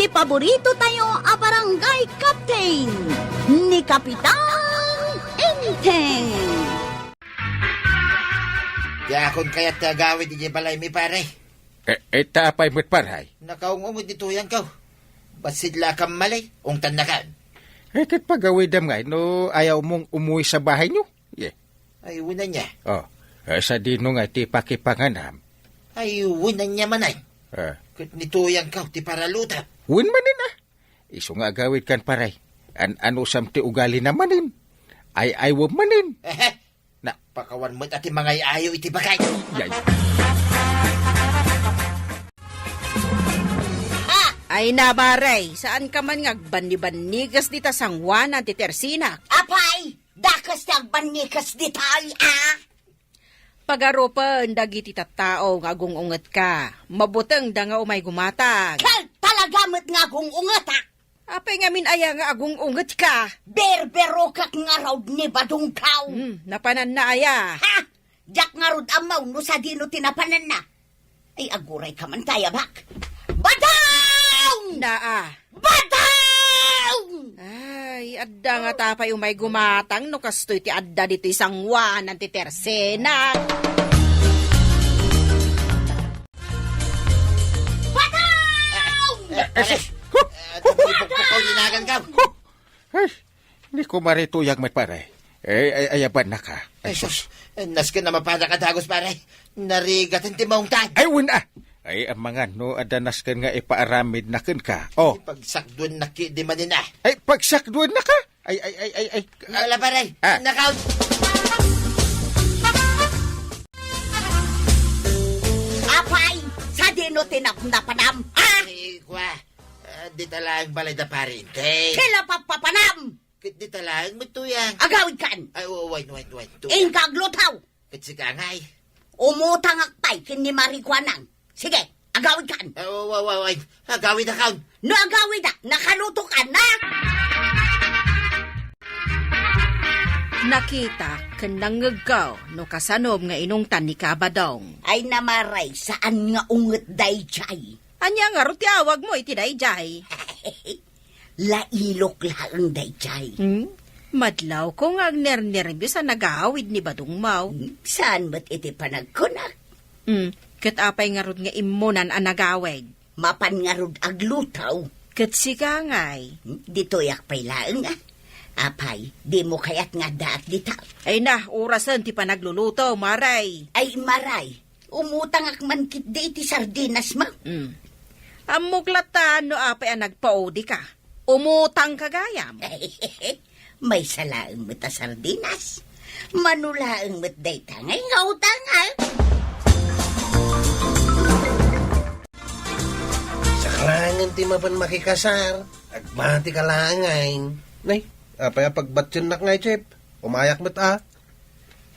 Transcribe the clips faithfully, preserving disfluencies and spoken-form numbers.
Paborito tayo a barangay captain, ni Kapitan Enteng. Diakon kayat ti agawid idiay balaymi, pare. Eh, eh, ta apay met, pare? Nakaung-unged ni Tuyangko. Bassit la a kammali, ungtannakan. Eh, ket pagawidem ngay no ayaw mong umuy sa bahay nyo. Ye. Ay, wen ania. Oh, eh, sadino nga ti pakipanganam? Ay, wen ania manen. Eh. Ket ni Tuyangko ti paraluta. Wen manen, ah. Isu nga agawid kan, pare. An-, anusam ti ugali na manen. Ay, ay, wen manen. Ehe. Na. Pakawan met a ti mangay-ayo iti bagay. Yay. Ah! Ay, na, pare, saan ka man nga agbannibanniges dita sanguanan ti tersinak? Apay! Dakes ti agbannikes ditoy, a? Pagarupen dagiti tattao nga agung-ungetka. Mabutengda nga umay gumatang. Ket talaga met nga agung-ungetak. Apay ngamin aya nga agung-ungetka? Berberokak ngarud ni Badongkaw. Hmm, napananna aya? Ha? Diak ngarud ammo no sadino ti napananna. Ay, aguray ka man, tayabak. Badong! Naa. Badong! Ay, adda nga tapay umay gumatang no kastoy ti adda ditoy sanguanan ti tersena. Badong! Eh, eh, sus! Eh, tumipok-pok ko, linagan ka. Ay, ni kumare Tuyang met, pare. Eh, ay, ayabannaka. Ay, sus. Eh, nasken a mapadak a dagus, pare. Narigaten ti maungtan. Ay, wen a. Ay, amangan no adda nasken nga ipaaramidna kenka. Oh. Pagsakduennak di manen a. Ay, pagsakduennaka? Ay, ay, ay, ay, ay. Ala, pare. Ah. Nakaw. Apay, sadino ti napnapanam? Ah! Ay, kwa. Ah, dita laeng balay da Pare Enteng. Sila papapanam! Ket dita laeng met, Tuyang. Agawidkan! Ay, wa-, wine, wine, wine, Tuyang. Inka aglutaw! Ket sika ngay. Umutangak pay ken ni Mari Kuanang. Sige, agawidkan! Ay, wa-, wa-, wa-, wine. Agawidakon. No agawidak, nakalutokan, ha? Nakitak ken nangngegko no kasanom nga inungtan ni Kabadong. Ay, na, Mare, saan nga unget daydiay. Ania ngarud ti awagmo iti daydiay? Lailok laeng daydiay. Hmm? Madlawko nga agnernerbios a nagawid ni Badongmo. Hmm, saan met iti panagkunak? Hmm, ket apay ngarud nga immunan a nagawid? Mapan ngarud agluto. Ket sika ngay? Hmm, ditoyak pay laeng, a. Apay, dimo kayat nga addaak dita? Ay na, orasen ti panagluluto, Mare. Ay, Mare, umutangak man ketdi iti sardinasmo. Mm. Ammok latta no apay a nagpaudika. Umutangka gayam. Maysa laeng met a sardinas. Mano laeng met dayta nga ingautang, a? Siak laengen ti mapan makikasar. Agbatika laeng ngay. Nay, apay a pagbatyennak ngay, Chef? Umayak met a.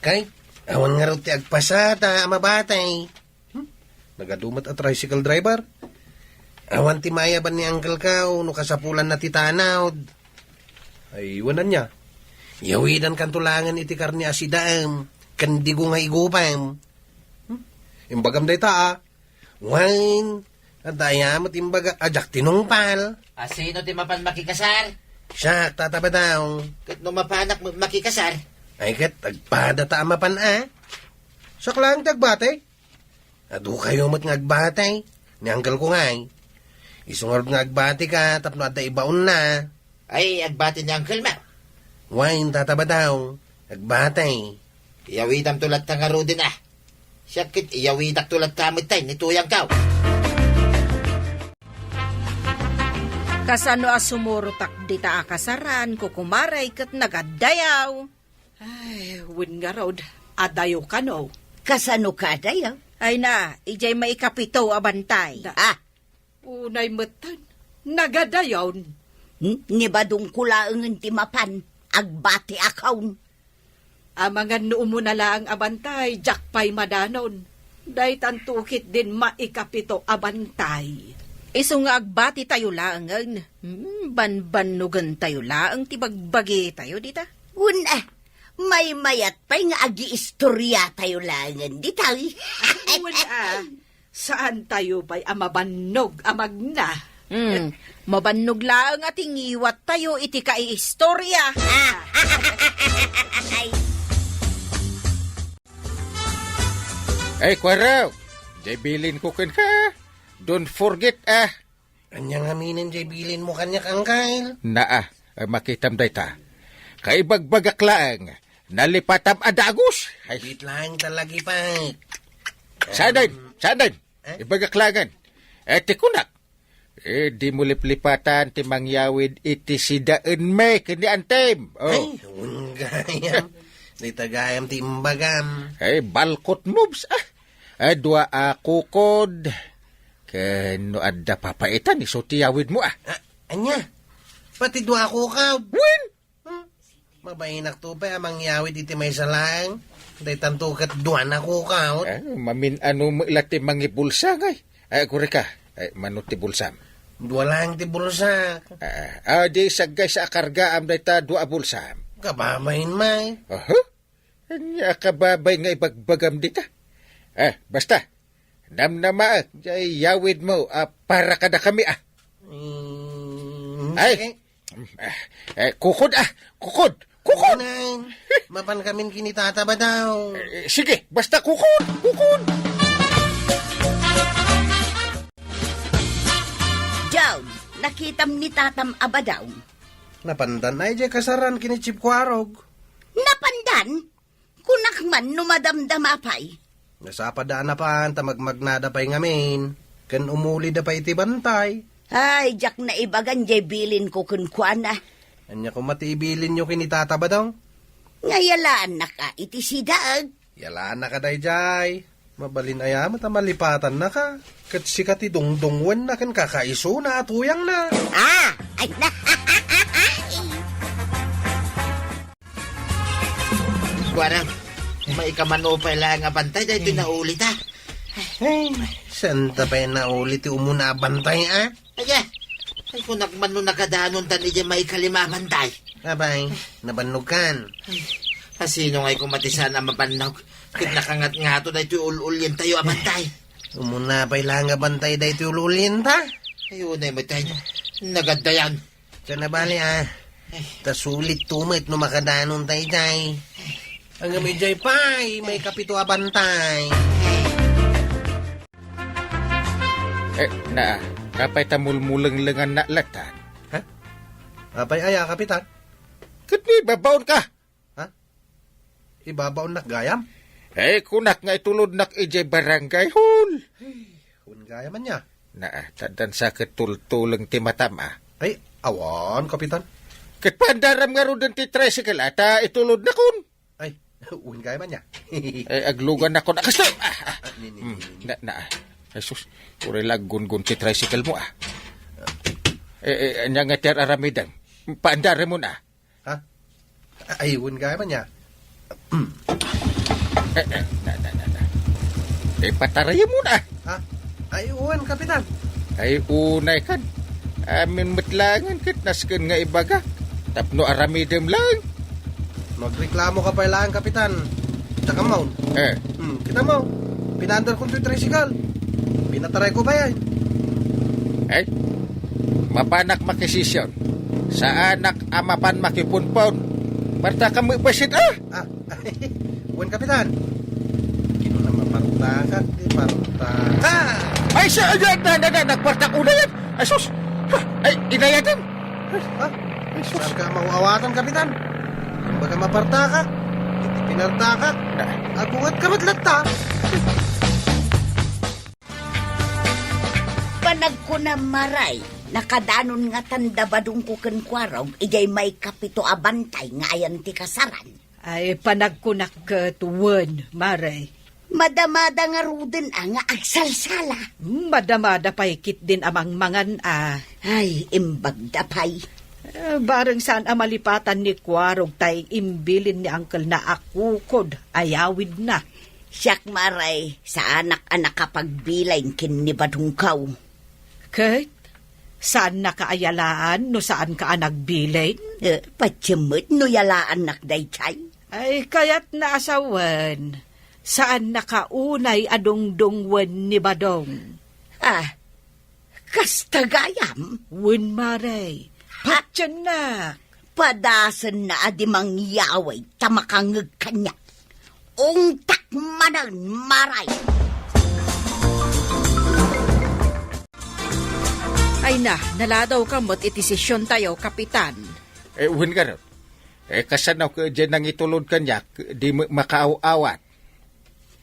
Kay, awan ngarud ti agpasada a mabati. Hmm? Nagadu met a tricycle driver. Awan ti maayaban ni Uncle Kao no kasapulanna ti tanod. Ay, wen ania? Yawidankanto laengen iti karne a sidaem, ken digo nga igupem. Hmm? Imbagam dayta, a. Wen, adda aya met imbaga a diak tinungpal. A sino ti mapan makikasar? Siak, Tata Badong. Ket no mapanak met makikasar? Ay ket, agpadata a mapan a. Siak laeng ti agbati. Adu kayo met nga agbati. Ni uncle ko ngay. Isu ngarud nga agbatika tapno adda ibaonna. Ay, agbati ni Uncle Mac. Wen, Tata Badong, agbati. Iyawidamto latta ngaruden a. Siak ket iyawidakto latta met tay ni Tuyang Kao. Kasano a sumurotak dita a kasaran, kukumare, ket nagadayaw? Ay, wen ngarud, adayo kano. Kasano ka adayo? Ay na, idiay maikapito a bantay. Da- Ah, Unay metten, nagadayon. Hmm? Ni Badongko laengen ti mapan, agbatiakon. Amangan no umuna laeng a bantay, diak pay madanon. Daytanto ketdin maikapito a bantay. Isu nga agbatitayo laengen, hmm, banbannogentayo laeng ti bagbagitayo dita. Wen a, maymayat pay nga agiistoriatayo laengen dita. Wen a, Saantayo pay a mabannog a magna. Hmm, mabannog laeng a ti ngiwattayo iti kaiistorya. Ay, Kuarog, jay bilinko kenka. Don't forget, ah. Ania ngamin jay bilinmo kaniak, Angkel? Naa, ay, makitam dayta. Kaibagbagak laeng, nalipatam a dagus. Ay. Bit laeng talagipet. Saan? Em, saan? Eh? Ibagak laeng. Eh, ti kunak. Eh, dimo liplipatan ti mangyawid iti sidaenmi ken ni Antem. Oh. Ay, wen gayam. Dayta gayam ti imbagam. Eh, balkot moves, ah. Eh, dua a kukod. Ken no adda papaitan, isu ti yawidmo, ah. Ah, ania? Pati dua a kukod? Wen! Hmm. Mabainakto pay a mangyawid iti maysa laeng. Daytanto ket dua a kukod. Ah, mamin-ano met la ti mangibulsa, ngay. Ay, kurika. Ay, mano ti bulsam? Dua laeng ti bulsa. Ah, ah, di saggaysa a kargaam dayta dua a bulsam. Kababain, may. Aha? Ania a kababay nga ibagbagam dita? Eh, basta. Namnamaek, jay yawidmo a para kadakami, ah. Mm, ay, sige. Eh, eh, kukod, ah. Kukod. Kukod. Nine. Mapan kamin kinitata Badaw. Eh, sige, basta kukod. Kukod. John, nakitam ni Tatam a Badaw. Napandan ay jay kasaran kini Chief Kuarog. Napandan? Kunak man no madamdama pay. Nasapada a napan ta magmagnada pay ngamin, ken umulida pay iti bantay. Ay, diak naibagan jay bilinko kenkuana. Ania koma ti ibilinyo ken ni Tata Badong? Nga yalaannak a iti sidaeg. Yalaannak a daydiay. Mabalin aya met a malipatannaka. Ket sika ti dungdungwenna ken kakaisuna a tuyangna. Ah! Ay, na! Kuarog, maikamano pay laeng a bantay daytoy naulita. Ay, saan ta pay nauli ti umuna a bantay, a? Aya, ay, kunak man no nakadanontan idiay maikalima a bantay. Apay, nabannogkan? Ay, asino ngay koma ti saan a mabannog? Ket nakangatngato daytoy ul-ulientayo a bantay. Umuna pay laeng a bantay daytoy ul-ulienta? Ay, unay met ay, nagaddayan. Ket nabali, a. Ta sulitto met no makadanon daydiay. Ngem idiay pay, maikapito a bantay. Eh, na, apay ta mulmulenglengannak latta? Ha? Apay aya, Kapitan? Ket ni babaonka. Ha? Ibabaonnak gayam? Eh, kunak nga itulodnak idiay barangay hall. Ay, wen gayam ania? Na, ta addan sa ket tultuleng ti matam, a. Ay, awan, Kapitan. Ket paandaram ngaruden ti tricycle, a, ta itulodnakon. Ay, wen gayam ania? Eh, aglugannakon. Ah, kastoy! Ah, ah. Ah, ni, ni, Hmm, ni, ni. Na, na, ah. Ay, sus, uray la aggungon ti tricycle mo, a. Eh, eh, ania nga ti ar-aramidem? Paandaramon, a. Ha? Ay, wen gayam ania? Eh, eh, na, na, na, na. Eh, patarayem mo na. Ha? Ay, wen, Kapitan. Ay, unay kan. Amin met laengen ket nasken nga ibaga. Tapno aramidem laeng. Magreklamo ka pay laeng, Kapitan. Diak ammo. Eh. Hmm, kita mo. Pinaandarkon toy tricycle. Pinatarayko pay. Eh? Mapanak makisisyon. Saanak a mapan makipunpon. Partakam met bassit, a! Ah, wen, Kapitan. Kinuna mapartakak, ti partakak. Ay, sa, ay, na, na, na, nagpartak unay. Ay, sus! Ha, ay, inayadem. Ha? Ay, sus. Saan ka mauawatan, Kapitan? Kumbaga mapartakak. Iti pinartakak. Na. Agunget ka met latta. Panagkunam, Maray, nakadanon ngatan da Badongko ken Kuarog idiay maikapito a bantay nga ayan ti kasaran. Ay, panagkunak ket wen, Maray. Madamada ngaruden a nga agsalsala. Hmm, madamada pay ketdin a mangmangan a. Ay, imbagda pay. Eh, bareng saan a malipatan ni Kuarog tay imbilin ni angkelna a kukod a yawidna. Siak, Maray, saanak a nakapagbilin ken ni Badongko. Ket, saannaka a yalaan no saanka a nagbilin? Eh, patiem met no yalaannak daydiay. Ay, kayatna a sawen, saannaka unay a dungdungwen ni Badong. Ah, Kasta gayam? Wen, Mare. Patiennak. Padasenna a di mangyawid ta makangngeg kaniak. Ungtak manen, Mare. Ay na, naladawka met iti sesiontayo, Kapitan. Eh, wen garud. Eh, kasano ket diay nangitulod kaniak, di me-, makaaw-awat?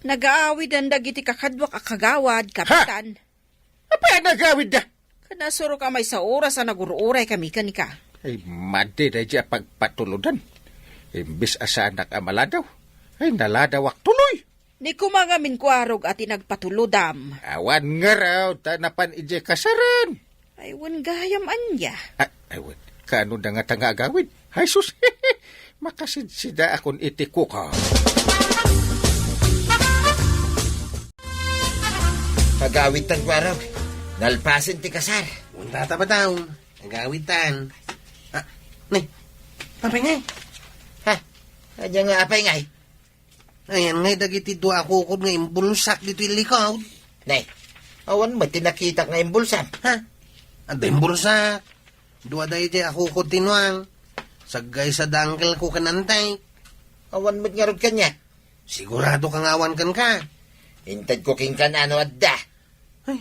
Nagaawiden dagiti kakaduak a kagawad, Kapitan. Apay a nagawidda? Ket nasurok a maysa oras a nagur-uray kami kenka. Ay, madi daydiay a pagpatulodan. Imbes a saanak a maladaw, ay, naladawak tuloy. Ni koma ngamin, Kuarog, a ti nagpatulodam. Awan ngarud, ta napan idiay kasaren. Ay, wen gayam ania? Ah, ay, wen. Kaano da ngata nga agawid? Ay, sus! Makasidsida akon iti kuko. Agawidtan, Kuarog. Nalpasen ti kasar. Wen, Tata Badong. Agawidtan. Ah, ne. Apay ngay? Ha? Ania nga apay ngay? Ayan ngay dagiti dua a kukod nga imbulsak ditoy likod. Ne, awan met ti nakitak nga imbulsam. Ha? Adda imbulsak. Dua daydiay a kukod ti nuang. Saggaysa da uncle ko ken antek. Awan met ngarud kaniak. Sigurado ka nga awan kenka? Intedko kenka no adda. Ay,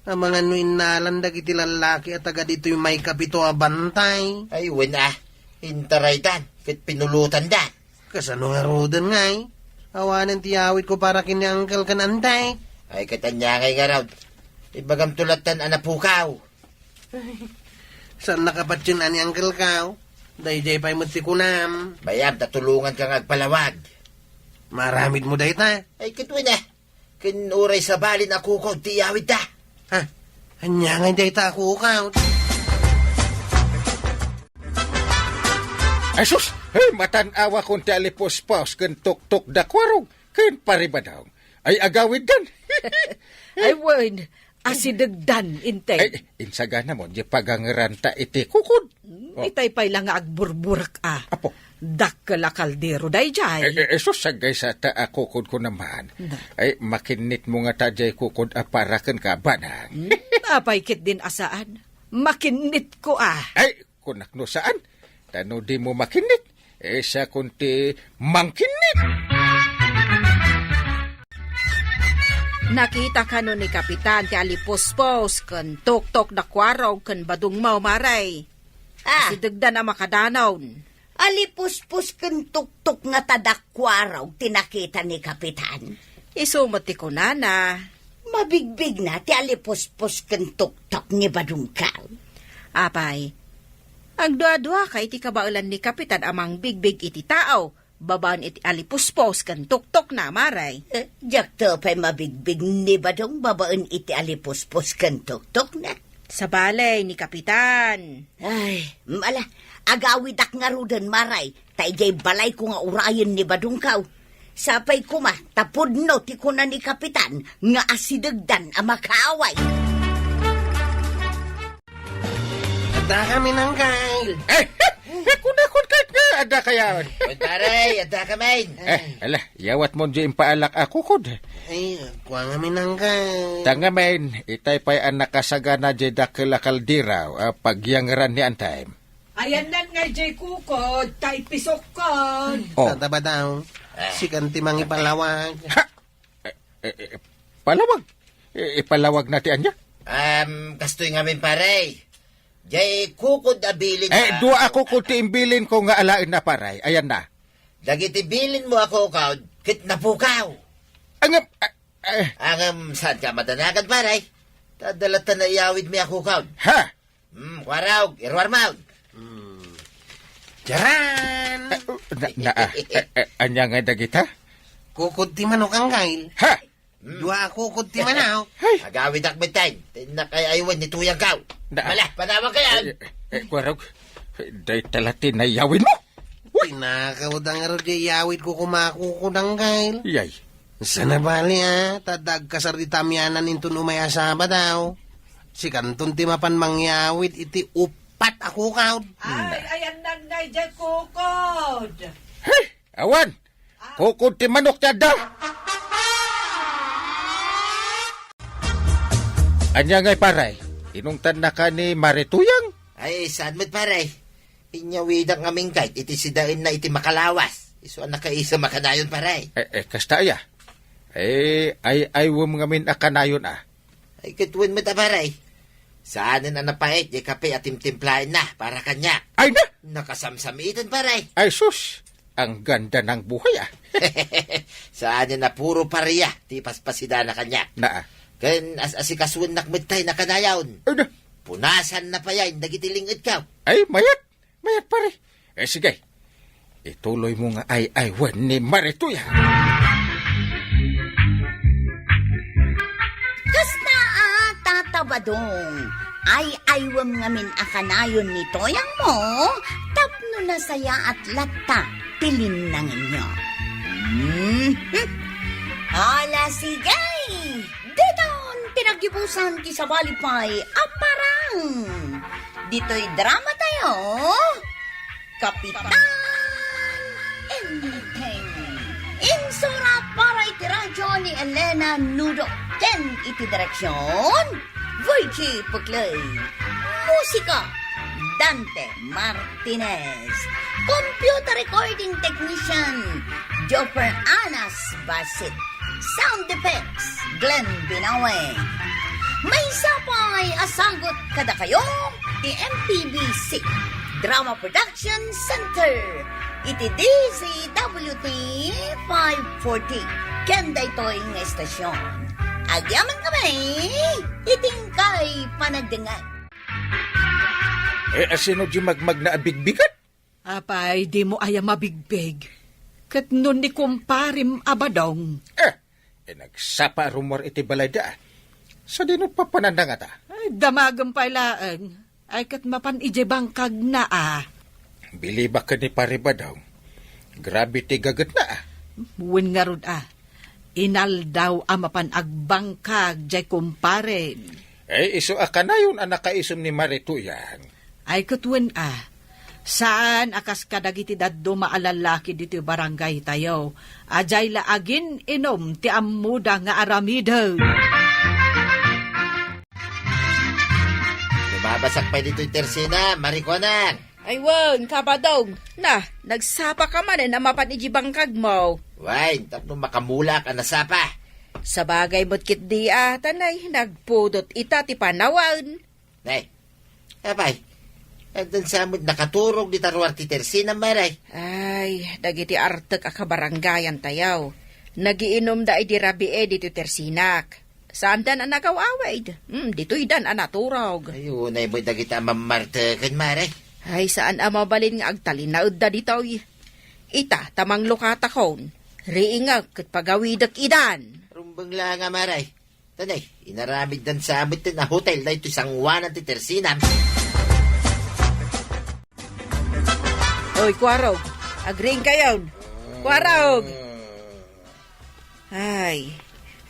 amangan no innalan dagiti lallaki a taga ditoy maikapito a bantay. Ay, wen a. Intaraydan, ket pinulotanda. Kasano ngaruden ngay? Awanen ti awitko para ken ni uncle ken antek. Ay, ket ania ngay ngarud? Ibagamto lattan a napukaw. Ay, saan nakapatien a ni uncle ko? Daydiay pay met ti kunam. Bayam ta tulonganka nga agpalawag. Maaramidmo dayta? Ay, ket wen a. Ken uray sabalin a kukod ti iyawidda. Ha? Ania ngay dayta a kukod? Ay sus! Ay, matan-awakon ti alipuspos ken tuktok da Kuarog ken Pari Badong. Ay, agawiddan. Ay, wen, asidegdan, integ. Ay, insaganamon, di pagangeranta iti kukod. Hmm, Oh. Itay pay la nga agburburak a. Apo. Dakkel a kaldero daydiay. Eh, eh, eh, sus, saggaysa ta a kukod ko naman. Na. Ay, makinnitmo ngata diay kukod a para kenka, Banang. Hmm, apay ketdin a saan? Makinnitko a. Ay, kunak no saan. Ta no dimo makinnit, eh, siakon ti mangkinnit. Nakita kano ni Kapitan ti alipuspos ken tuktok da Kuarog ken badongmo, Mare? Ah. Asidegdan a makadanon. Alipuspos ken tuktok ngata da Kuarog ti nakita ni Kapitan? Isu met ti kunana. Mabigbigna ti alipuspos ken tuktok ni badongko. Apay, agduaduaka iti kabaelan ni Kapitan a mangbigbig iti tao babaen iti alipuspos ken tuktokna, Mare. Eh, diakto pay mabigbig ni Badong babaen iti alipuspos ken tuktokna. Sabali ni Kapitan. Ay, ala, agawidak ngaruden, Mare, ta idiay balayko nga urayen ni badongko. Sapay koma ta pudno ti kuna ni Kapitan nga asidegdan a makaaway. Adda kami, Uncle. Eh, eh, kunakon ket nga adda kayaw. Wen, Pare, adda kami. Eh, ala, iyawatmon diay impaalak a kukod. Ay, kua ngamin, Uncle. Ta ngamin, itay pay a nakasagana diay dakkel a kaldero a pagyangeran ni Antay. Ayanna ngay diay kukod, tay pisokkon. Oh. Tata Badong, Ah. sikan ti mangipalawag. Ha? Eh, eh, eh, palawag? Eh, ipalawagna ti ania? Um, kastoy ngamin, Pare. Diay kukod a bilin Eh, na dua a kukod ti imbilinko nga alaenna, Pare. Ayanna. Dagiti bilinmo a kukod, ket napukaw. Angam, ah, eh. Angam, saanka a madanagan, Pare? Ta adda latta nga iyawidmi a kukod. Ha? Hmm, Kuarog, iruarmon. Hmm. Tiaran! Eh, na, na, ah, eh, eh, ania nga dagita? Kukod ti manok, Uncle. Ha? Hmm. Dua a kukod ti manok. Hay! Agawidak metten. Ti innak ay-aywan ni tuyangko. Na, Mala, panawag kayan. Eh, eh, Kuarog, dayta la ti nayawidmo. Uy! Tinakaw da ngarud diay iyawidko koma a kukod, Uncle. Yay. Saan a bali, a, ta adda agkasar dita amianan inton umay a Sabado. Sikanton ti mapan mangyawid iti uppat a kukod. Ay, ayanna ngay diay kukod. Hey! Awan! Ah. Kukod ti manok ti adda! Ania ngay, Pare? Inungtannaka ni Mare Tuyang? Ay, saan met, pare? Inyawidak ngamin kayat iti sidaenna iti makalawas. Isu a nakaisem a kanayon, pare. Eh, eh, kasta aya? Eh, ay, ay, wem ngamin a kanayon, ah. Ay, ket wen met a, pare. Saanen a napait diay kape a timtimplaenna para kaniak. Ay na! Nakasamsamiten, pare. Ay, sus! Ang ganda ng buhay, ah. Saanen a puro paria ti paspasidana kaniak. Naa. Ken as-, asikasuennak met tay na kanayon. Ay na! Punasanna payen dagiti ling-edko. Ay, mayat! Mayat, pare. Eh, sige. Ituloy mo nga ay-ay wen ni Marituya. Kasta a, Tata Badong, ay-aywem ngamin a kanayon ni Toyang mo, tapno nasayaat latta ti linnangenyo. Mhm. Ala, sige! Ditan ti naggibusan ti sabali pay a parang. Ditoy drama tayo, Kapitan Enteng. Insurat para iti radyo ni Elena Nudo ken iti direksyon, Virgie Puclay. Musika, Dante Martinez. Computer recording technician, Joper Anas Basit. Sound effects, Glenn Binawe. Maysa pay a sagut kadakayo ti M P B C Drama Production Center iti D Z W T five forty ken daytoy nga estasyon. Agyamankami iti inkay panagdengngeg. Eh, asino di magmagna a bigbigat? Apay, dimo aya mabigbig? Ket no ni kumparem a Badong? Eh, eh, nagsapa a rummuar iti balayda. Sadino papananna ngata? Ay, damagem pay laeng. Ay, ket mapan idiay bangkagna a. Bilibak ken ni Pare Badong. Grabe ti gagetna a. Wen ngarud a. Inaldaw a mapan agbangkag diay kumparem. Eh, isu a kanayon a nakaisem ni Mare Tuyang. Ay, ket wen a. Saan a kas kadagiti dadduma a lallaki ditoy barangay tayo, a diay la agin-inom ti ammoda nga aramiden. Lumabasak pay ditoy tersina, Mare Kuanang. Ay wen, Kabadong, na, nagsapa ka manen a mapan iti bangkagmo. Wen, tapno makamulak a nasapa. Sabagay met ketdi a, ta nay, nagpudot ita ti panawen. Nay, apay, addan sa met nakaturog dita ruar ti tersina, Mare. Ay, dagiti artek a kabarangayan tayo. Nagiinumda idi rabii ditoy tersinak. Saandan a nagaw-awid. Hmm, ditoydan a naturog. Ay, unay met dagita a mammarteken, Mare. Ay, saan a mabalin nga agtalinaedda ditoy. Ita, ta manglukatakon. Riingek ket pagawidek idan. Rumbeng la nga, Mare. Tanay, inaramiddan sa met ti hotel daytoy sangoanan ti tersinam. Oy, Kuarog, agriing kayon. Kuarog! Ay,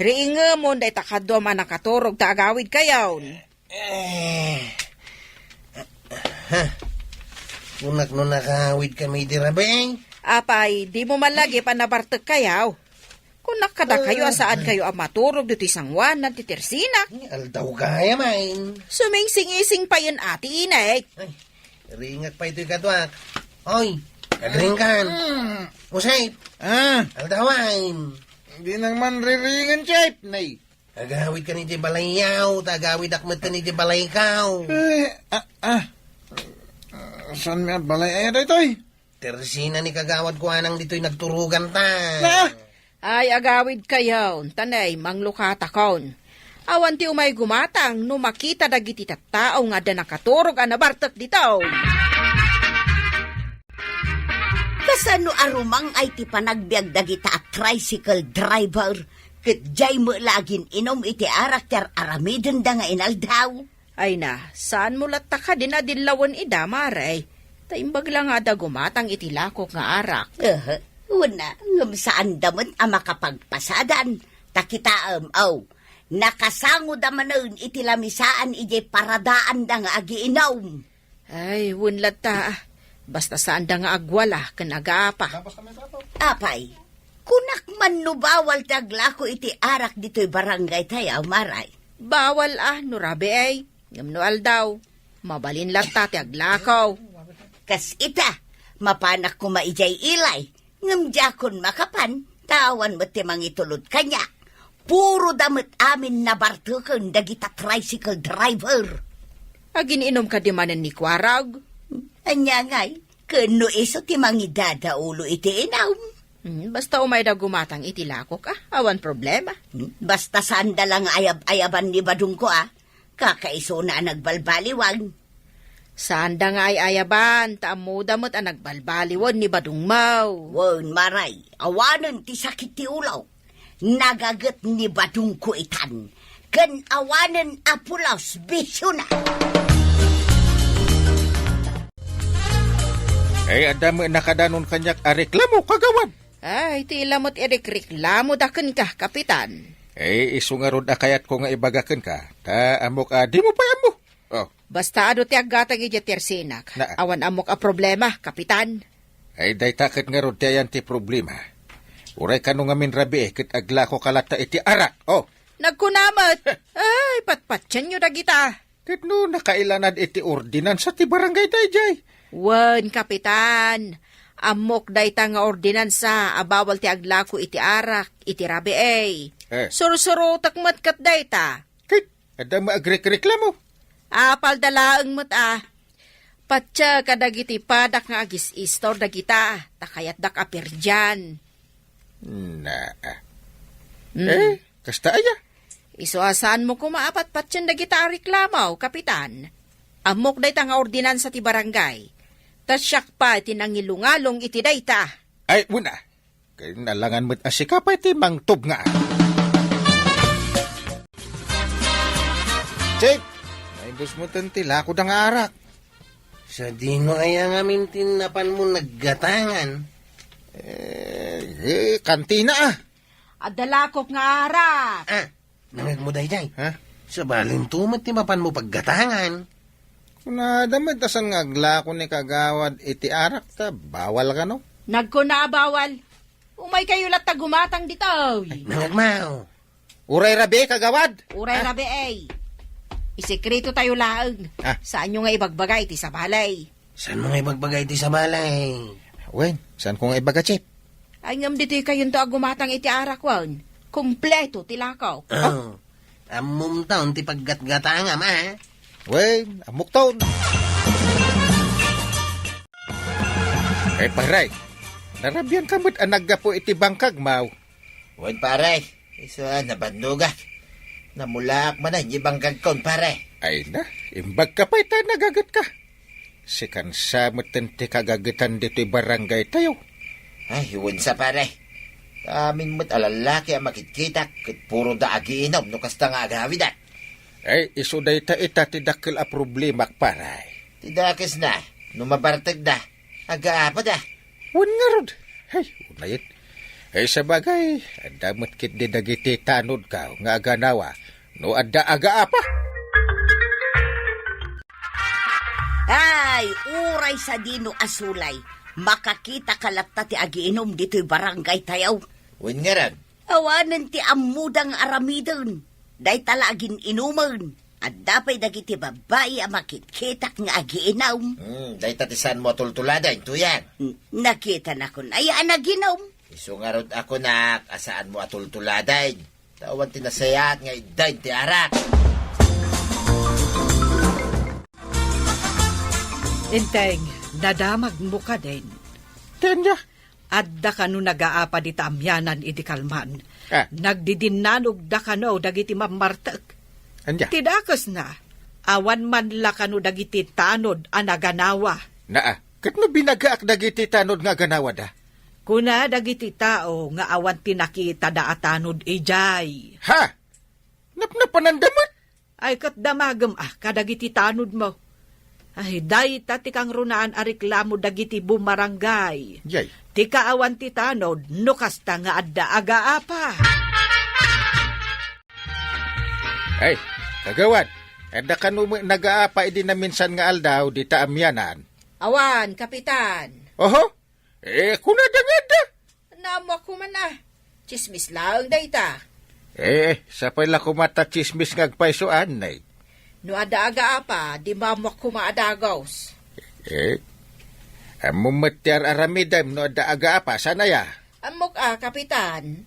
riingemon dayta kaduam a nakaturog ta agawid kayon. Eh, ha? Kunak no nakawid kami di rabii? Apay, dimo man lagi panabartek kayaw. Kunak kadakayo a saan kayo a maturog ditoy sangoanan ti tersinak. Ay, aldaw gayam. Sumingsing-ising payen a ti init. Ay, ringak pay toy kaduak. Oy, agriingkan. Mm. Usay. Ah. Aldawan. Di nang man riringen, Chef, nay. Agawidkan iti balayyaw, ta agawidak metten iti balaykaw. Eh, ah, ah. Saan mi a balay aya daytoy? Tersina ni Kagawad Kuanang ditoy nagturoganta. Na! Ay, agawid kayon, tanay, manglukatakon. Awan ti umay gumatang no makita dagiti tattao nga adda nakaturog a nabartek ditoy. Kasano a rumang-ay ti panagbiag dagita a tricycle driver ket diay met la agin-inum iti arak ti ar-aramidenda nga inaldaw? Ay na, saanmo latta kadin a dillawen ida, Mare? Ta imbag la nga adda gumatang iti lakok nga arak. Ehe, una, ngem saanda met a makapagpasadan. Ta kitaem, aw, nakasangoda manen iti lamisaan idiay paradaanda nga agiinum. Ay, wen latta, ah. Basta saanda nga agwala ken agaapa. Apay, kunak man no bawal ti aglako iti arak ditoy barangay tayo, Mare? Bawal, ah, no rabii. Ngem no aldaw, mabalin latta ti aglako. Kas ita, mapanak koma idiay ilay, ngem diakon makapan, ta awan met ti mangitulod kaniak. Puro da met amin nabarteken dagita tricycle driver. Agin-inom kadi manen ni Kuarag? Ania ngay, ken no isu ti mangidadaulo iti inam? Hmm, basta umayda gumatang iti lakok, ah, awan problema. Hmm, basta saanda lang ayab-ayaban ni badongko, ah. Kakaisuna a nagbalbaliwan. Saanda nga ay-ayaban, ta ammoda met a nagbalbaliwen ni badongmo. Wen, Maray, awanen ti sakit ti ulo. Nagaget ni badongko itan, ken awanen a pulos bisiona. Ay, adda met nakadanon kaniak a reklamo, kagawad. Ay, ti ila met irikreklamoda kenka, Kapitan. Ay, isu ngarud a kayatko nga ibaga kenka, ta ammok a dimo pay ammo. Oh. Basta adu ti aggatang idiay tersinak. Na. Awan ammok a problema, Kapitan. Ay, dayta ket ngarud ti ayan ti problema. Uray kano ngamin rabii ket aglakoka latta iti arak. Oh. Nagkuna met. Ay, patpatienyo dagita. Ket no nakailanad iti ordinansa ti barangay daydiay? Wen, Kapitan. Ammok dayta nga ordinansa a bawal ti aglako iti arak, iti rabii. Eh. Sursurotek met ket dayta. Ket adda met agrekreklamo? Apalda laeng met a. Patse kadagiti padak nga agis-istor dagita, ta kayatdak a perdian. Na. Mm. Eh, kasta aya? Isu a saanmo koma a patpatien dagita a reklamo, Kapitan. Ammok dayta nga ordinansa ti barangay. Ta siak pay ti nangilungalong iti dayta. Ay, una. Ken alangan met a sika pay ti mangtubnga. Chief, naibus mo ten ti lakoda nga arak. Sadino aya ngamin ti napanmo naggatangan? Eh, eh, kantina, ah. Adda lakok nga arak. Ah, nangegmo daydiay? Ha? Sabalinto met ti mapanmo paggatangan. Kunada met a saan nga aglako ni kagawad iti arak ta bawal kano? Nagkuna a bawal. Umaykayo latta gumatang ditoy. Ay, nangegmo. Uray rabii, kagawad. Uray rabii, ay. Isekreto tayo laeng. Ah. Saanyo nga ibagbaga iti sabali. Saanmo nga ibagbaga iti sabali? Wen, saanko nga ibaga, Chief? Ay, ngem ditoy kayonto a gumatang iti arak, wen. Kompleto ti lako. Oh. Ammom taon ti paggatgatangam, ah. Wen, ammok taon. Eh, pare, narabian ka met a naggapu iti bangkagmo. Wen, pare, isu a nabannogak. Namulaak manen ti bangkagkon, pare. Ay na, imbag ka pay ta nagaget ka. Sikan sa met ti kagagetan ditoy barangay tayo. Ay, wen sa, pare. Amin met a lallaki a makitkitak ket puro da agiinom no kasta nga agawidak. Ay, isu dayta ita ti dakkel a problemak, pare. Ti dakesna, no mabartekda, agaapada. Wen ngarud. Hay, unayen. Ay, sabagay, adda met ketdi dagiti tanodko nga aganawa no adda agaapa. Ay, uray sadino a sulay, makakitaka latta ti agiinom ditoy barangay tayo. Wen ngarud. Awanen ti ammoda nga aramiden. Dayta la agin-inumen. Adda pay dagiti babbai a makitkitak nga agiinom. Hmm, dayta ti saanmo a tultuladen, tuyan. N-, nakitanakon aya a naginom. Isu ngarud a kunak a saanmo a tultuladen. Ta awan ti nasayaat nga iddaen ti arak. Enteng, nadamagmo kadin. Ti ania? Adda kano nagaapa dita amianan idi kalman. Ah. Nagdidinnanogda kano dagiti mammartek. Ania? Ti dakesna, awan man la kano dagiti tanod a naganawa. Naa, ket no binagaak dagiti tanod nga aganawada? Kuna dagiti tao nga awan ti nakitada a tanod idiay. Ha? Napnapananda met? Ay, ket damagem a kadagiti tanodmo. Ay, dayta ti kangrunaan a reklamo dagiti bumarangay. Yay. Ti kaawan ti tanod, no kasta nga adda agaapa. Ay, kagawad, adda kano met nagaapa idi naminsan nga aldaw dita amianan? Awan, Kapitan. Oho? Eh, kunada nga adda. Naammoak koma a. Tsismis laeng dayta. Eh, sapay la koma ta tsismis nga agpayso, anay. No adda agaapa, di maammoak koma a dagus. Eh, ammom met ti ar-aramidem no adda agaapa, saan aya? Ammok a, Kapitan.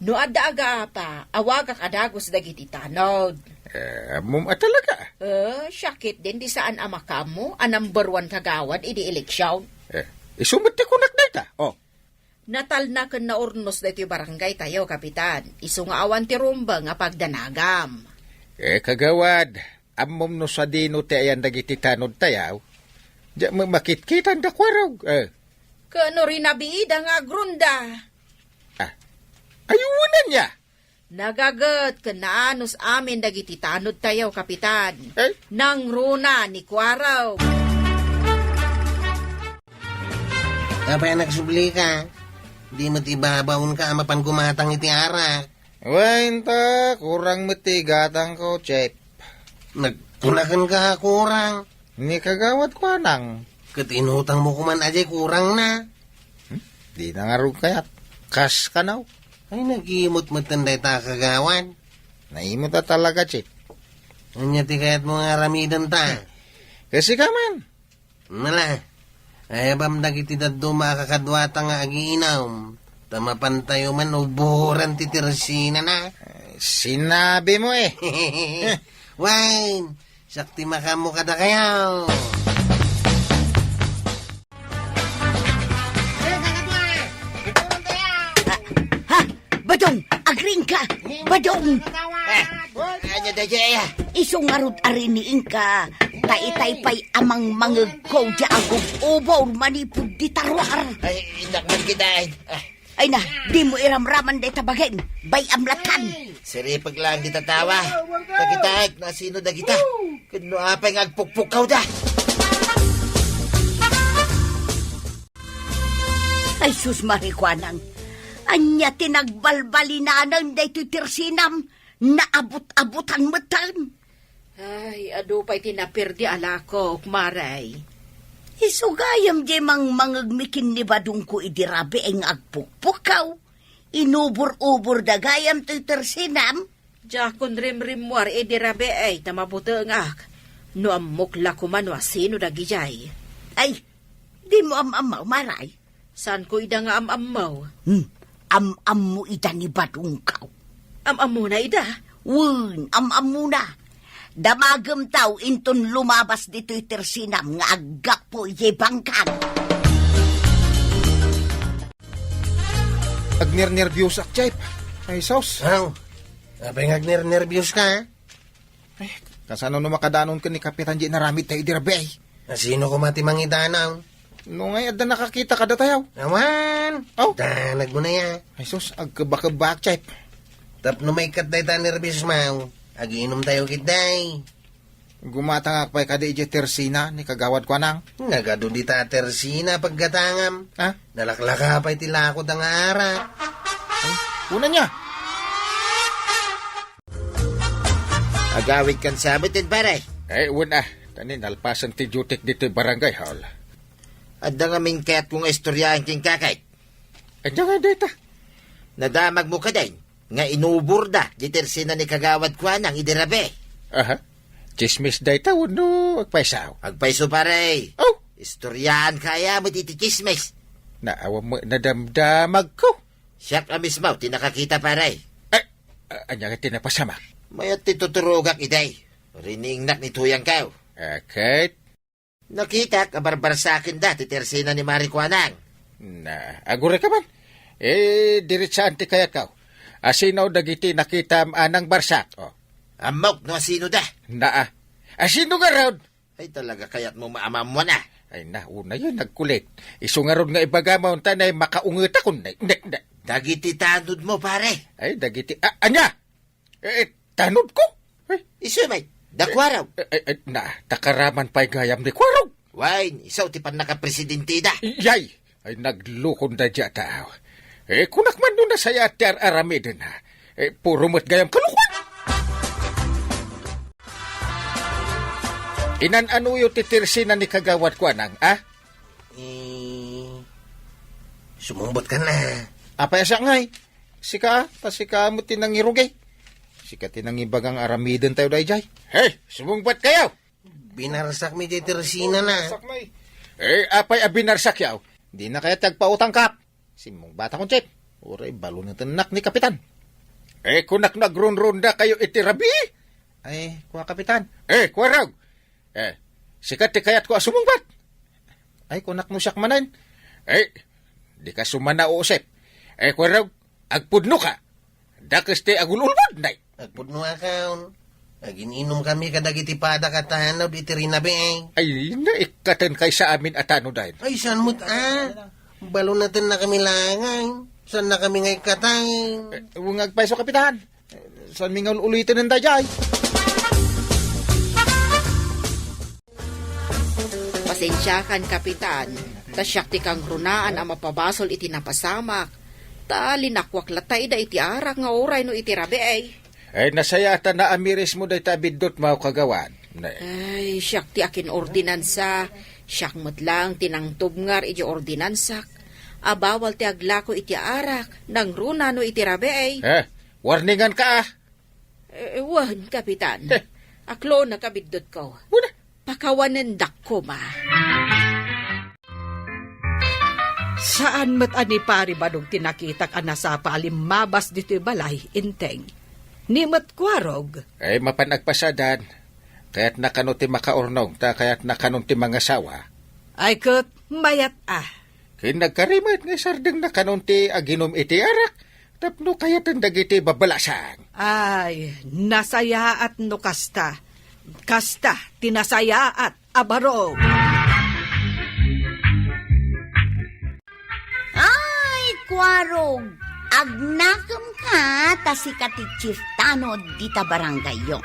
No adda agaapa, awagak a dagus dagiti tanod. Eh, ammom a talaga? Eh, siak ketdin di saan a makaammo a number one kagawad idi eleksion. Eh, isu met ti kunak dayta. Oh. Natalna ken naurnos daytoy barangay tayo, Kapitan. Isu nga awan ti rumbeng a pagdanagam. Eh, kagawad, ammom no sadino ti ayan dagiti tanod tayo? Diak met makitkitan da Kuarog, eh. Ken no rinabiida nga agrunda. Ah, ayunan ya! Nagaget ken naanus amin dagiti tanod tayo, Kapitan. Eh? Nangruna ni Kuarog. Apay a nagsublika? Di met ibabaonka a mapan gumatang iti arak. Wen ta, kurang met ti igatangko, Chef. Nagkunakenka a kurang. Ni Kagawad Kuanang. Ket inutangmo koman a diay kurangna. Hmm? Dina ngarud kayat. Kas kanaw. Ay, nagimot metten dayta a kagawad. Naimot a talaga, Chef. Ania ti kayatmo nga aramiden ta? Kasika man. Nala, ayabam dagiti dadduma a kakaduata nga agiinum. Ta mapantayo man uburen ti tersinana. Sinabimo, eh. Wen, siak ti makaammo kadakayo. Ha? Badong, agriingka! Badong! Ah, ania daydiay, ah? Isu ngarud a riniingka, ta itay pay a mangmangegko diay agub-ubor manipud dita ruar. Ay, innak man kita, ay. Ah. Ay na, dimo iramraman dayta bagim, bay-am lattan. Siripek laeng dita tawa. Ta kitaek no asino dagita. Ken no apay nga agpukpukkawda. Ay, sus, Mari Kuanang, ania ti nagbalbalinanem daytoy tersinam? Naabut-abutan metten. Ay, adu pay ti naperdi a lakok, Maray. Isu gayam diay mangmangegmi ken ni Badongko idi rabii nga agpukpukkaw. Inubor-uborda gayam toy tersinam. Diakon rimrimmuar idi rabii ta mabutengak. No ammok la koma no asino dagidiay. Ay, dimo am-ammaw, Maray? Saanko ida nga am-ammaw? Hmm, am-ammo ida ni Badongko. Am-ammona ida? Wen, am-ammona. Damagem taw inton lumabas ditoy tersinam nga aggapu idiay bangkang. Agnernerbiosak, Chef. Ay, sus. Aw, apay nga agnernerbioska? Eh, kasano no makadanon ken ni Kapitan diay inaramid tayo idi rabii? Asino koma ti mangidanaw? No ngay adda nakakita kadatayo? Awan! Aw! Danag mo na ya. Ay sus, agkebakebak, Chef. Tapno maikkat dayta a nerbios maw, agiinum tayo ketdi. Gumatangak pay kadi idiay tersina ni Kagawad Kuanang. Nagadu dita a tersina paggatangam. Ha? Nalaklaka pay ti lako da nga ara. Ay, kuna niya. Agawid kan sa amutin, pare. Eh, wen a. Ta ni nalpasen ti duty-k ditoy barangay hall. Adda ngamin kayatko nga istoryaen kenka, kay. Ania nga dayta? Nadamag mo kadin nga inubor da di tersina ni Kagawad Kuanang idi rabii. Aha. Chismis dayta wenno agpayso? Agpayso, pare. Oh! Istoryaanka aya met iti chismis. Naawan met nadamdamagko. Siak a mismo ti nakakita, pare. Eh, a-, ania nga ti napasamak? Mayat ti tuturogak idi. Riniingnak ni Tuyangko. Aket? Nakitak a barbarsakenda ti tersina ni Mari Kuanang. Na, agurayka man. Eh, diretsaan ti kayatko. Asino dagiti nakitam a nangbarsak? Oh. Ammok no asino da. Naa. Asino ngarud? Ay, talaga kayatmo maammuan a. Ay na, unay a nagkulit. Isu ngarud nga ibagam ta nay makaungetakon, nay, nay, nay. Dagiti tanodmo, pare. Ay, dagiti, a-, ania? Eh, eh, tanodko? Eh. Isu met, da Kuarog. Eh, eh, eh, na, takaraman pay gayam ni Kuarog. Wen, isu ti pannakapresidenteda. Iyay! Ay, naglukon daydiay a tao. Eh, kunak man no nasayaat ti ar-aramiden, ha? Eh, puro met gayam kalokoan. Inan-anoyo ti tersina ni Kagawad Kuanang, a? Eh, sumungbotka na. Apay a siak ngay? Sika, a? Ta sika met ti nangirugi. Sika ti nangibagang aramidentayo daydiay. Hey, sumungbat kayo! Binarsakmi diay ti resinana. Sakmay. Eh, apay a binarsakyo? Dina kayat ti agpautangkak. Simmungbatakon, Chief. Uray balunetennak ni Kapitan. Eh, kunak no agrunrunda kayo iti rabii? Ay, kua, Kapitan. Eh, kuarog. Eh, sika ti kayatko a sumungbat. Ay, kunak no siak manen. Eh, dika sumanausep. Eh, kuarog, agpudnoka. Dakes ti agul-ulbod, nay. Agpudnoakon. Agin-inumkami kadagiti padak a tanod iti rinabii. Ay, naikkaten kaysa amin a tanoden. Ay, saan met a? Balunetennakami laeng. Saannakami nga ikkaten. Eh, wen nga agpayso, Kapitan. Eh, saanmi nga ul-uliten daydiay. Pasensiakan, Kapitan, ta siak ti kangrunaan a mapabasol iti napasamak, ta linakuak latta ida iti arak nga uray no iti rabii. Ay, nasayaat a naamirismo dayta a biddutmo, Kagawad. Ne. Ay, siak ti akin-ordinansa. Siak met laeng ti nangtubngar iti ordinansak a bawal ti aglako iti arak, nangruna no iti rabii. Eh, warninganka, ah. Eh, wen, Kapitan. Eh. Aklonak a biddutko. Wen. Pakawanendak koma. Saan met a ni Pari Badong ti nakitak a nasapa a limmabas ditoy balay, Enteng. Ni met Kuarog. Ay, mapan agpasadan. Kayatna kano ti makaurnong, ta kayatna kanon ti mangasawa. Ay ket, mayat a. Ken nagkari met nga isardengna kanon ti aginum iti arak tapno kayaten dagiti babalasang. Ay, nasayaat no kasta. Kasta ti nasayaat a baro. Ay, Kuarog, agnakemka ta sika ti chief tanod dita barangayyo.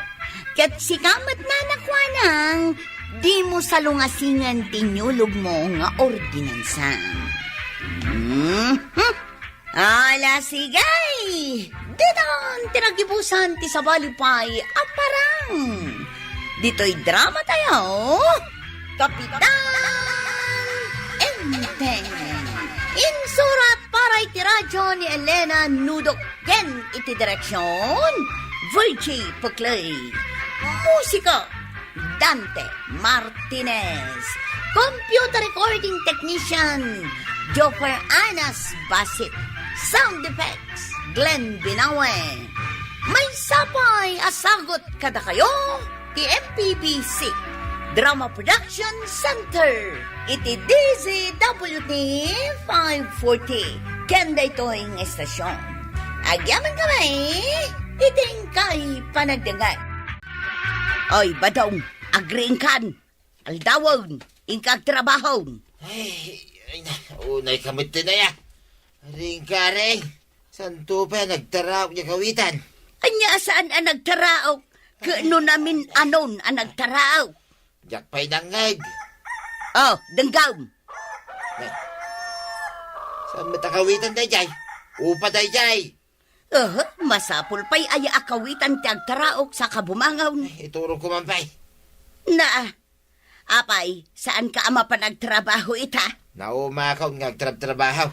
Ket sika met, Nana Kuanang, dimo salungasingen ti inyulogmo nga ordinansa. Mhm. Ala, sige! Ditan ti nagibusan ti sabali pay a parang. Ditoy drama tayo, Kapitan Enteng. Insurat para iti radyo ni Elena Nudo ken iti direksyon, Virgie Peclay. Musika, Dante Martinez. Computer recording technician, Joker Anas Basit. Sound effects, Glenn Binawe. Maysa pay a sagut kadakayo ti M P B C Drama Production Center iti D Z W T five forty. Ken daytoy nga estasyon, agyamankami iti inkay panagdengngeg. Oy, Badong, agriingkan. Aldawen, inka agtrabaho. Ay, ay na, unay ka met ti daya. Ring ka, ring. Santo pa, nagtaraok niya kawitan. Anya saan a nagtaraok? Ket no namin anon a nagtaraok? Diak pay nangngeg. Oh, denggem. Ay. Saan met a kawitan dayjay? Upa dayjay. Eh, masapul pay aya a kawitan ti agtaraok sa kabumangaw. Ay, iturog ko man pay. Na, apay, saan ka a mapan agtrabaho ita? Naumakon nga agtrabtrabaho.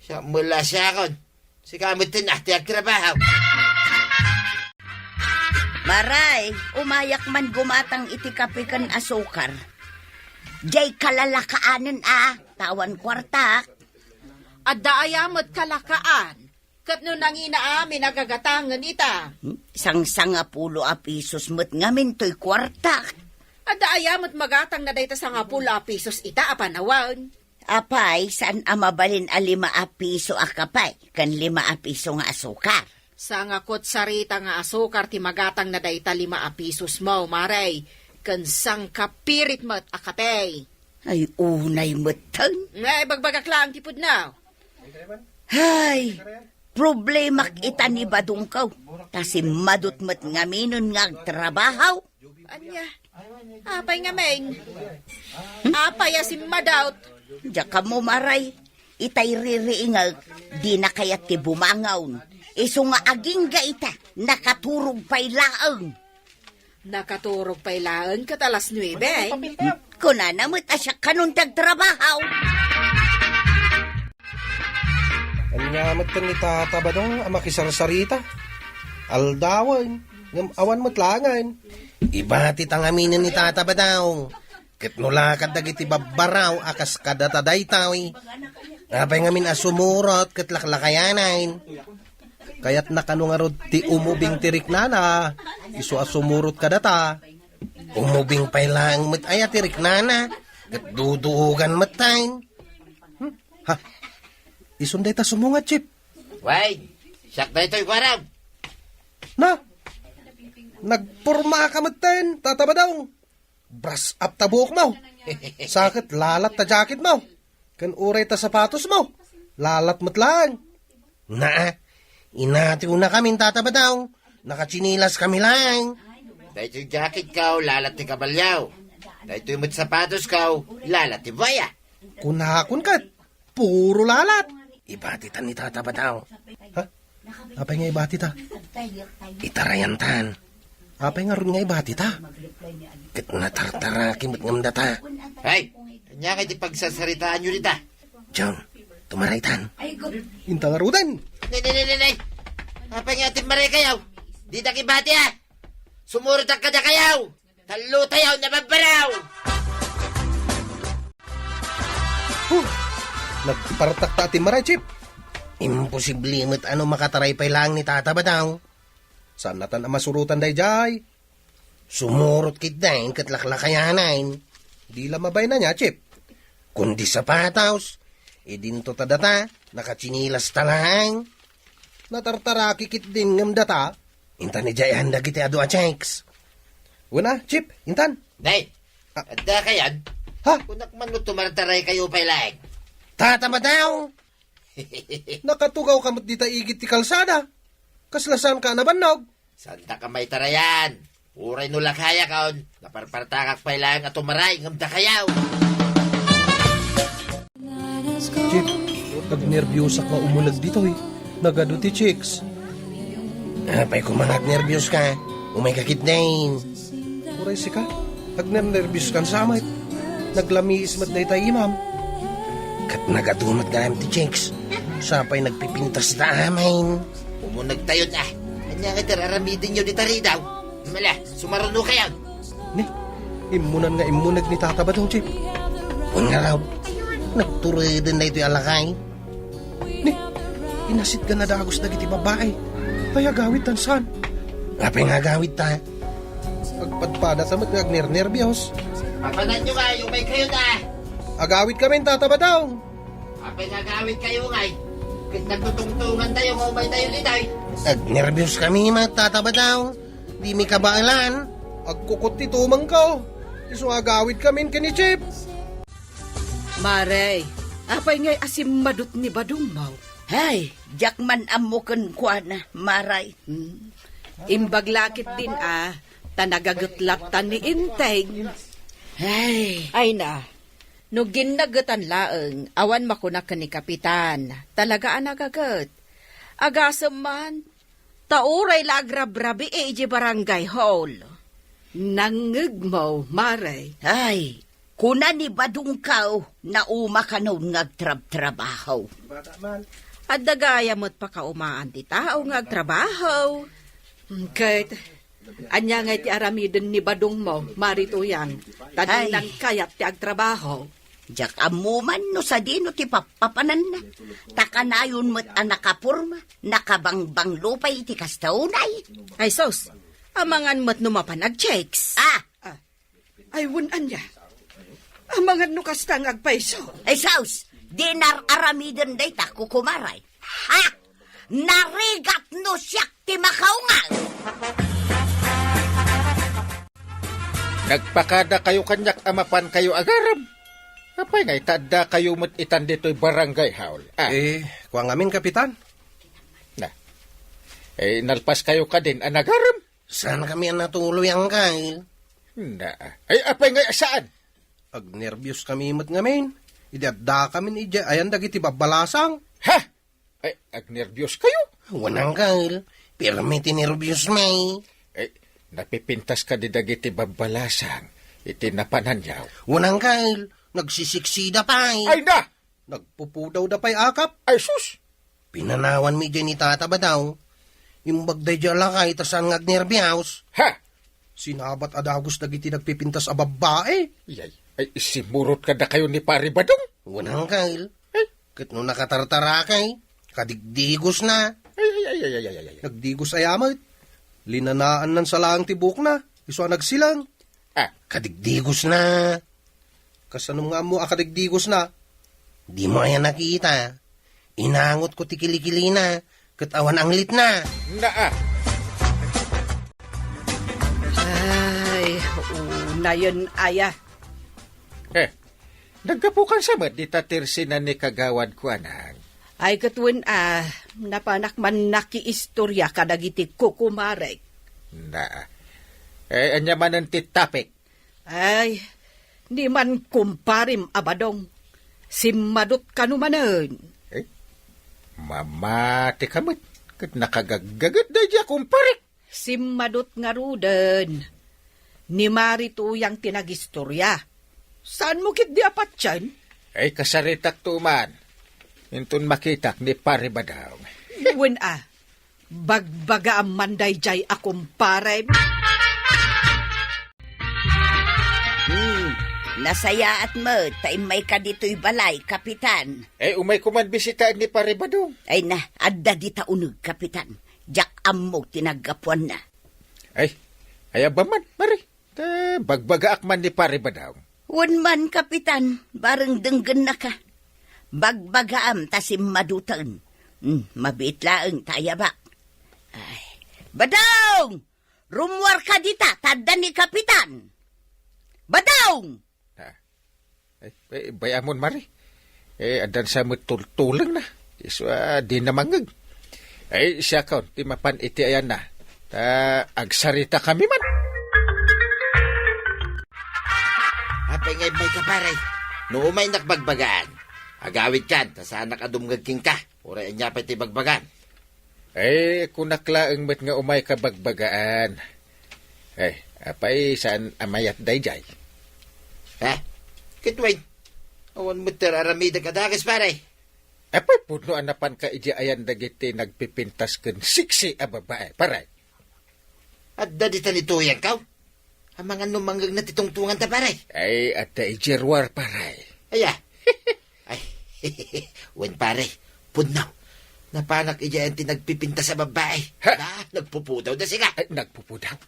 Siya mula siya kon. Sika met ti na ti agtrabaho. Maray, umayak man gumatang iti kape ken asukar. Jay kalalakaanen a, tawan kuartak. Adda aya met kalakaan. Ket no nangina amin a gagatangen ita. Hmm? Sangsangapulo a pisos met ngamin toy kuartak. Adda aya met magatangna dayta sangapulo a pisos ita a panawen. Apay, saan a mabalin a lima a piso a kape ken lima a piso nga asukar? Sangakutsarita nga asukar ti magatangna dayta lima a pisos mo, Maray, ken sangkapirit met a kape. Ay, unay metten. Nga, ibagbagak laeng ti pudno. Hay, problemak ita ni Badongko. Ta simmadot met ngaminen nga agtrabaho. Anya? Apay ngamin? Apay a simmadot? Diak ammo, Maray. Itay ririingek, dina kayat ti bumangaw. Isu nga agingga ita, nakaturog pay laeng. Nakaturog pay laeng ket alas nuebe, ay? Kunana met a siak kanon ti agtrabaho. Ania met ni Tata Badong a makisarsarita? aldawen, ngem awan met laengen. Ibati ta ngaminen ni Tata Badong. Ket no lakad dagiti babbaraw a kas kadata daytoy, apay ngamin a sumurot ket laklakayanen? Kayatna kano ngarud ti umubing ti riknana, isu a sumurot kadata. Umubing pay laeng met aya ti riknana, ket duduogan met tayo. Hmm? Ha? Isun dayta sumungad, Chip. Way, siak daytoy, kuarem. Na? Nagporma ka met tayo, Tata Badong. Brush up ta buokmo. Sa ket lalat ta jacketmo. Ken uray ta sapatosmo, lalat met laeng. Naa, inatiwnakamin, Tata Badong. Nakatsinilaskami laeng. Daytoy jacketko, lalat ti kabalio. Daytoy met sapatosko, lalat ti buaya. Kunakon ket, puro lalat. Ibati ta ni Tata Badong. Ha? Apay nga ibati ta? Itarayan tan. Apay ngarud nga ibati ta? Ket natartaraki met ngem data. Hay, ania nga iti pagsasaritaanyo dita? John, tumaray tan. Inta ngaruden. Nay, nay, nay, nay, nay. Apay nga timmaray kayo? Didak ibati, a. Sumurot kadakayo. Tallo tayo, nababbaraw! Huh! Nagpartak ta ti maray, Chip. Imposible met a no makataray pay laeng ni Tata Badong. Saan natan a masurotan daydiay? Sumurot ketdin ket laklakayanen. Di la mabayna nia, Chip. Kundi sapatos, idinto ta data, nakatsinilas ta laeng. Natartaraki ketdin ngem data, intan idiayan dagiti adu a chicks. Wen a, Chip, intan. Nay, ah, adda kayan? Ha? Kunak man no tumartaray kayo pay laeng. Tata Badong! Nakatugaw ka met dita igid ti kalsada. Kasla saan ka a nabannog? Saandak a maitarayan. Uray no lakayakon, naparpartakak pay laeng a tumaray ngem dakayo. Chip, agnerbiosak nga umuneg ditoy. Nagadu ti chicks. Apay koma nga agnerbios ka? Umay ka ketdin. Uray sika, agnernerbios kan sa met. Naglamiis met dayta imam. Ket nagadu met gayam ti chicks. Sapay nagpipintas ta amin. Umuneg tayon a. Ania nga ti ar-aramidenyo dita ridaw? Mala, sumaruno kayon. Ni, immunan nga immuneg ni Tata Badong, Chip. Wen ngarud, nagtureden daytoy a lakay. Ni, inasitgan a dagus dagiti babbai. Ay, agawid tan saan? Apay nga agawid ta? Agpadpada ta met nga agnernerbios. Papananyo nga, umay kayo na. Agawid kami, Tata Badong. Apay nga agawid kayo ngay? Ket nagtutungtungan tayo nga umay tayo ditoy. Agnerbios kami met, Tata Badong. Dimi kabaelan. Agkukot ti tumengko. Isu nga agawid kamin ken ni Chip. Mare, apay ngay a simmadut ni Badong mo? Hay, diak man ammo kenkuana, Mare. Hmm. Imbag la ketdin a, ta nagaget latta ni Enteng. Hay. Ay na, no ginnagetan laeng, awan makuna ken ni Kapitan, talaga a nagaget. Agasem man, ta uray la agrabrabii idiay barangay hall. Nangngegmo, Mare. Ay, kuna ni Badongko, nauma kanon nga agtrabtrabaho. Adda gayam met pakaumaan ti tao nga agtrabaho. Ket, ania ngay ti aramiden ni Badongmo, Mare Tuyang, ta dinan kayat ti agtrabaho? Diak ammo man no sadino ti pappapananna. Ta kanayon met a nakaporma, nakabangbanglo pay iti kasta unay. Ay sus, amangan met no mapan agchicks. Ah! Ah. Ay, wen ania? Amangan no kasta nga agpayso. Ay sus, dinak aramiden dayta, kukumaray. Ha? Narigat no siak ti makaungal! Nagpakada kayo kaniak a mapan kayo agarem. Apay nga itaadda kayo met itan ditoy barangay hall? Ah. Eh, kua ngamin, Kapitan. Na. Eh, nalpas kayo kadin a nagarem? Saan kami a natuloy, Angkel? Na. Ay, apay nga saan? Agnerbios kami met ngamin. Idi adda kami idiay ayan dagiti babbalasang. Ha? Ay, agnerbios kayo? Wen, Angkel. Pirmi ti nerbios mi. Ay, napipintas ka di dagiti babbalasang iti napananyaw. Wen, Angkel. Nagsisiksida pay. Ay na! Nagpupudawda pay akap. Ay sus! Pinanawan mi diay ni Tata Badong. Imbag daydiay a lakay ta saan nga agnerbios. Ha? Sinabat a dagus dagiti nagpipintas a babbai. Yay, ay, simurot kadakayo ni Pare Badong? Wen, Uncle. Ay. Ket no nakatartarakay, kadigdigosna. Ay, ay, ay, ay, ay, ay, ay, ay. Nagdigos aya met. Linanaannan sa laeng ti buokna, isu a nagsilang. Ah. Kadigdigosna. Kasano nga ammo a kadigdigosna? Dimo aya nakita? Inangotko ti kilikilina, ket awan anglitna. Naa. Ay, unayen aya. Eh, naggapukan sa met dita tersinan ni kagawad ko, anang. Ay, ket wen a, napanak man nakiistorya kadagiti kukumarek. Na, eh, ania manen ti topic? Ay, ni man kumparem a Badong. Simmadot kano manen. Eh, mamati ka met, ket nakagaggaget daydiay a kumparek. Simmadot ngaruden. Ni Mari Tuyang ti nagistorya. Saanmo ketdi a patien? Ay, kasaritak to man. Inton makitak ni Pare Badong. Wen a, bagbagaam man daydiay a kumparem. Hmm, nasayaat met ta immayka ditoy balay, Kapitan. Ay, umayko man bisitaen ni Pare Badong. Ay na, adda dita uneg, Kapitan. Diak ammo ti naggapuanna. Ay, aya ba man, Mari? Ta bagbagaak man ni Pare Badong. Wen man, Kapitan, bareng denggennaka. Bagbagaam ta simmaduten. Hmm, mabiit laeng ta ayabak. Ay, Badong! Rummuarka dita, ta adda ni Kapitan. Badong! Ah. Ay, ay, bay-amon, Mari. Eh, addan sa met tultulengna. Isu a, di na mangngeg. Ay, siakon, ti mapan iti ayanna. Ta, agsarita kami man. Apay nga immayka, pare? No umaynak bagbagaan, agawidkan, ta saanak a dumngeg kenka. Uray ania pay ti bagbagaan? Eh, kunak laeng met nga umayka bagbagaan. Eh, apay saan a mayat daydiay? Ha? Ket wen, awan met ti ar-aramidek a dakes, pare. Apay pudno a napanka idiay ayan dagiti nagpipintas ken siksi a babae, pare? Adda dita ni Tuyang, kaw? Amangan no mangngegna ti tungtunganta, pare. Ay, adda idiay ruar, pare. Aya? Ay, wen, pare, pudno. Napanak idiay ti nagpipintas a babbai. Ha? Na, nagpupudaw da sika. Ay, nagpupudaw?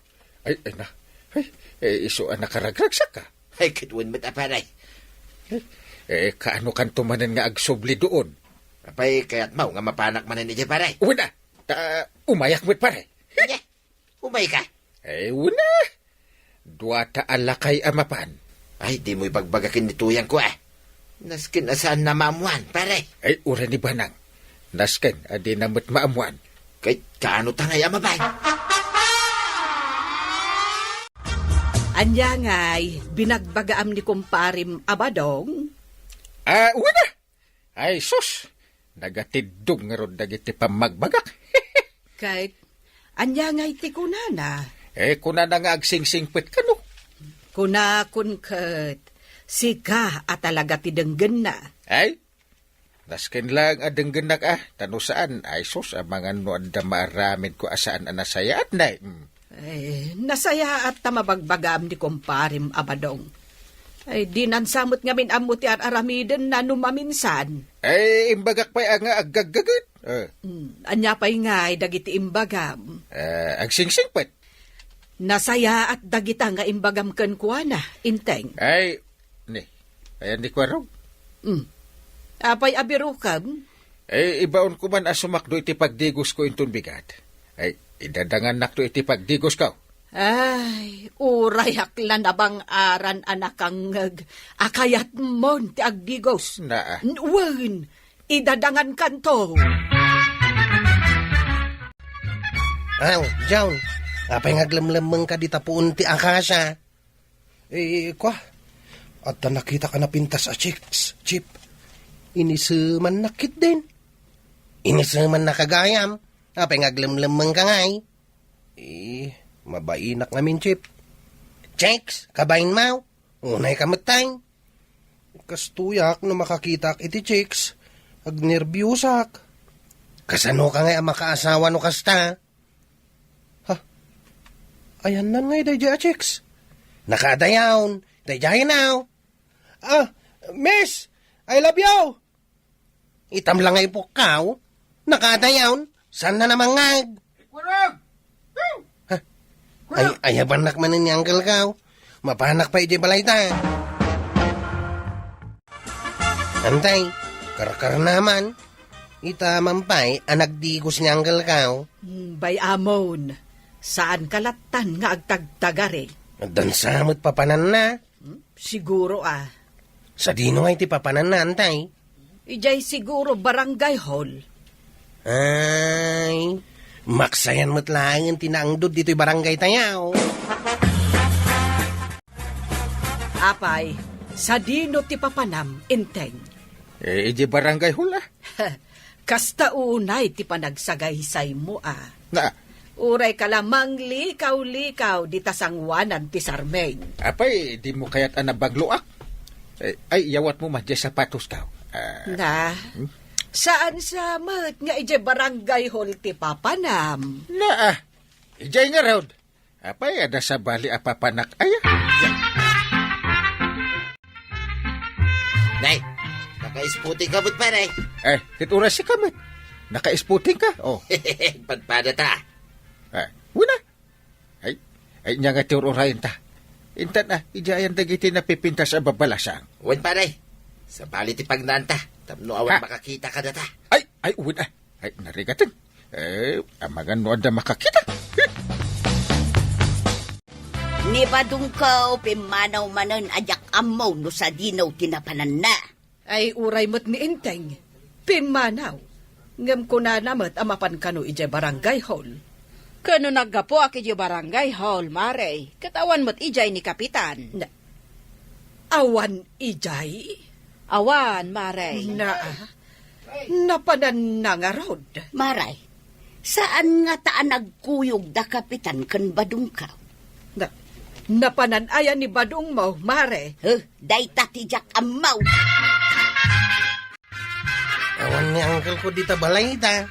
Ay, ay na. Ay, eh, isu a nakaragragsakka. Ay, ket wen met a, pare. Eh, kaano kanto manen nga agsubli doon? Apay, kayatmo nga mapanak manen idiay, pare? Wen a, ta umayak met, pare. Ania? Umayka? Eh, wen a. Duata a lakay a mapan. Ay, dimo ibagbaga ken ni Tuyangko, ah. Nasken a saanna maammoan, pare. Ay, uray ni Banang. Nasken a dina met maammoan. Kay, kaano ta ngay a mapan? Ania ngay, binagbagaam ni kumparem a Badong? Ah, wen a. Ay, sus! Nagatiddog ngarud dagiti pammagbagak. Ket, ania ngay ti kunana? Eh, kunana nga agsingsingpet kano. Kunakon ket, sika a talaga ti denggenna. Ay, nasken laeng a denggennak a, ta no saan, ay sus, amangan no adda maaramidko a saan a nasayaat, nay. Mm. Eh, nasayaat ta mabagbagaam ni kumparem a Badong. Ay, dinan sa met ngamin ammo ti ar-aramidenna no maminsan. Ay, imbagak pay a nga aggaggaget. Eh. Hmm, ania pay ngay dagiti imbagam? Eh, agsingsingpet. Nasayaat dagita nga imbagam kenkuana, Inteng. Ay, ni, ayan ni Kuarog. Hmm. Apay a birokam? Eh, ibaonko man a sumakdo iti pagdigosko inton bigat. Ay, idadangannakto iti pagdigosko. Ay, urayak la nabang-aran a nakangngeg a kayatmon ti agdigos. Naa. N-, wen, idadangankanto. Aw, John, apay nga aglemlemmengka dita puon ti akasia? Eh, kua, adda nakitak a napintas a chicks, Chip. Inisemannak ketdin. Inisemannak gayam, apay nga aglemlemmengka ngay? Eh, mabainak ngamin, Chip. Chicks, kabainmaw, unayka metten. Kastoyak no makakitak iti chicks, agnerbiosak. Kasanoka ngay a makaasawa no kasta? Ayanna ngay daydiay a chicks? Nakaadayon, daydiay now. Ah, miss, I love you. Itam lang nga ipukkaw. Nakaadayon, saan na namangngag? Kurang! Ha? Ay, ayabannak manen ni Uncle Kao. Mapanak pay idiay balayta. Antay, karkarnaman. Ita man pay a nagdigos ni Uncle Kao. Hmm, bay-amon, saan ka lattan nga agtagtagari. Addan sa met papananna. Hmm, siguro, ah. Sadino nga iti papananna, antay? Idiay siguro barangay hall. Ay, maksayan met laeng ti naangdod ditoy barangay tayo. Apay, sadino ti papanam, Enteng? Eh, idiay barangay hall, ah. Kasta unay ti panagsagaysaymo, ah. Na. Uray ka la manglikaw-likaw dita sangoanan ti sarming. Apay, dimo kayat a nabagloak? Eh, ay, yawatmo man diay sapatos, Kao. Ah. Na, hmm? Saan sa met nga idiay barangay hall ti papanam? Na, ah. Idiay ngarud. Apay, adda sabali a papanak aya? Nay, naka-isputing ka met, pare. Eh, ket uray sika met. Naka-isputing ka? Oh. Padpada ta. Ah, una. Ay, ay, nia nga ti ur-urayen ta. Intan a, idiayan dagiti napipintas a babalasang. Wen, pare. Sabali ti pagnaan ta. Tapno awan ha? Makakita kadata. Ay, ay, wen, ah. Ay, narigaten. Eh, amangan no adda makakita. Ni Badungko, pimmanaw manen a diak ammo no sadino ti napananna. Ay, uray met ni Enteng, pimmanaw. Ngem kunana met a mapan kano idiay barangay hall. Ken no naggapuak idiay barangay hall, Mare, ket awan met idiay ni Kapitan. Na, awan idiay? Awan, Mare. Na, napananna ngarud. Mare, saan ngata a nagkuyog da Kapitan ken Badungko? Na, napanan aya ni Badungmo, Mare? Huh, dayta ti diak ammo. Awan ni uncle ko dita balayta.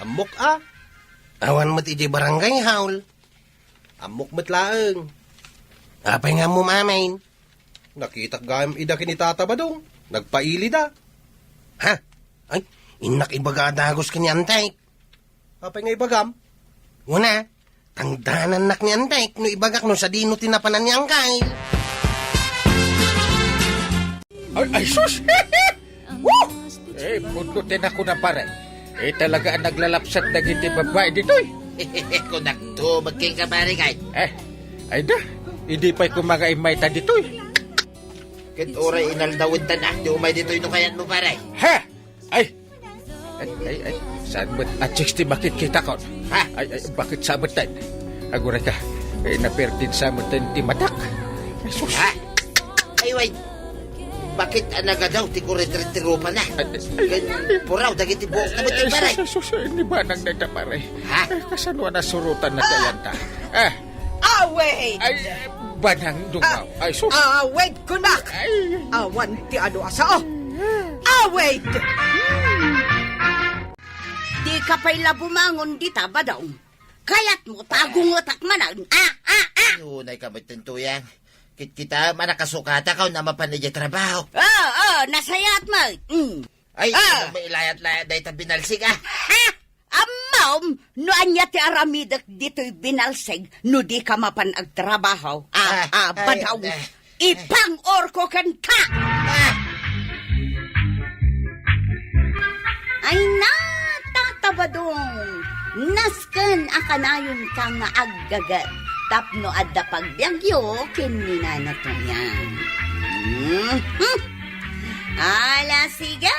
Ammok a. Awan met idiay barangay hall. Ammok met laeng. Apay nga ammom amin? Nakitak gayam ida ken ni Tata Badong. Nagpailida. Ha? Ay, innak ibaga a dagus ken ni Antek. Apay nga ibagam? Una, tangdanannak ni Antek no ibagak no sadino ti napanan ni Angkay. Ay, ay, sus! Woo! Eh, pudno ti nakuna, pare. Eh, talaga a naglalapsat dagiti babbai ditoy. Kunakto, magking ka, pare, kay. Eh, ay da, idi pa'y kumaga immay ta ditoy. Ket uray inaldawen ta na, ti umay ditoy no kayat mo, pare. Ha? Ay! Ay, ay, ay, saan met a chicks ti makitkitakon? Ha? Ay, ay, bakit sa met tayo? Aguray ka, eh, naperdin sa met tayo ti matak. Jesus. Ha? Ay, way. Bakit a nagadaw ti kuritrit ti rupa na? Ay, ay, ay. Ken puraw dagiti buok na met ti pare. Jesus, Jesus, ay, ni banang na ita, pare. Ha? Eh, kasano a nasurutan na kayanta? Ah. Awit! Ay, banang dungaw. Ah, ay, sus. Awit kunak! Ay. Awan ti adu a sao. Awit! Di ka pay la bumangon dita, Badong. Kayat mo, tagungetak manen. Ah, ah, ah! Ay, unay ka met, Tuyang. Kitkita, manakasukata ka, na mapan idiay trabaho. Oo, oo, nasayaat mo. Mm. Ay, ah! Ano, mailayat-layat dayta binalsig, ah? Ha? Ammom, no ania ti aramidek ditoy binalsig no di ka mapan agtrabaho? Ah, ah, ah, ay, Badong, ah, ipang-orko kenka! Ah! Ay na, Tata Badong, nasken a kanayonka nga aggaget tapno adda pagbiagyo ken ni Nana Tuyang. Mhm. Ala, sige!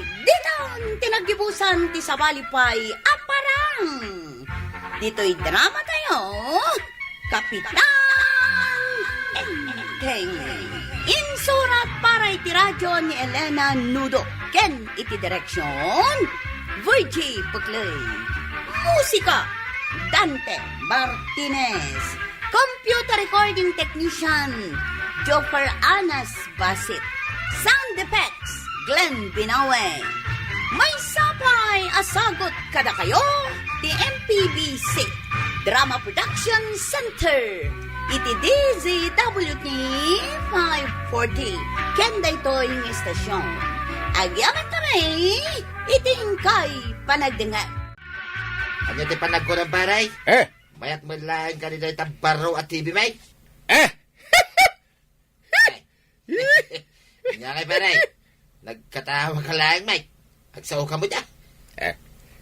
Diton ti naggibusan ti sabali pay a parang! Ditoy drama tayo, Kapitan Enteng. Insurat para iti radyo ni Elena Nudo ken iti direksyon, Virgie Puclay. Musika, Dante Martinez. Computer recording technician, Joker Anas Basit. Sound effects, Glenn Binawe. Maysa pay a sagut kadakayo ti M P B C. Drama Production Center iti D Z W T five forty. Ken daytoy nga istasyon, agyaman kami iti inkay panagdengngeg. Ania ti panagkunam, pare? Eh? Mayat met laeng kadi dayta barro a T V, may? Eh? Ay. Ania ngay, pare? Nagkatawa ka laeng, Mike. Agsaoka met, a. Eh,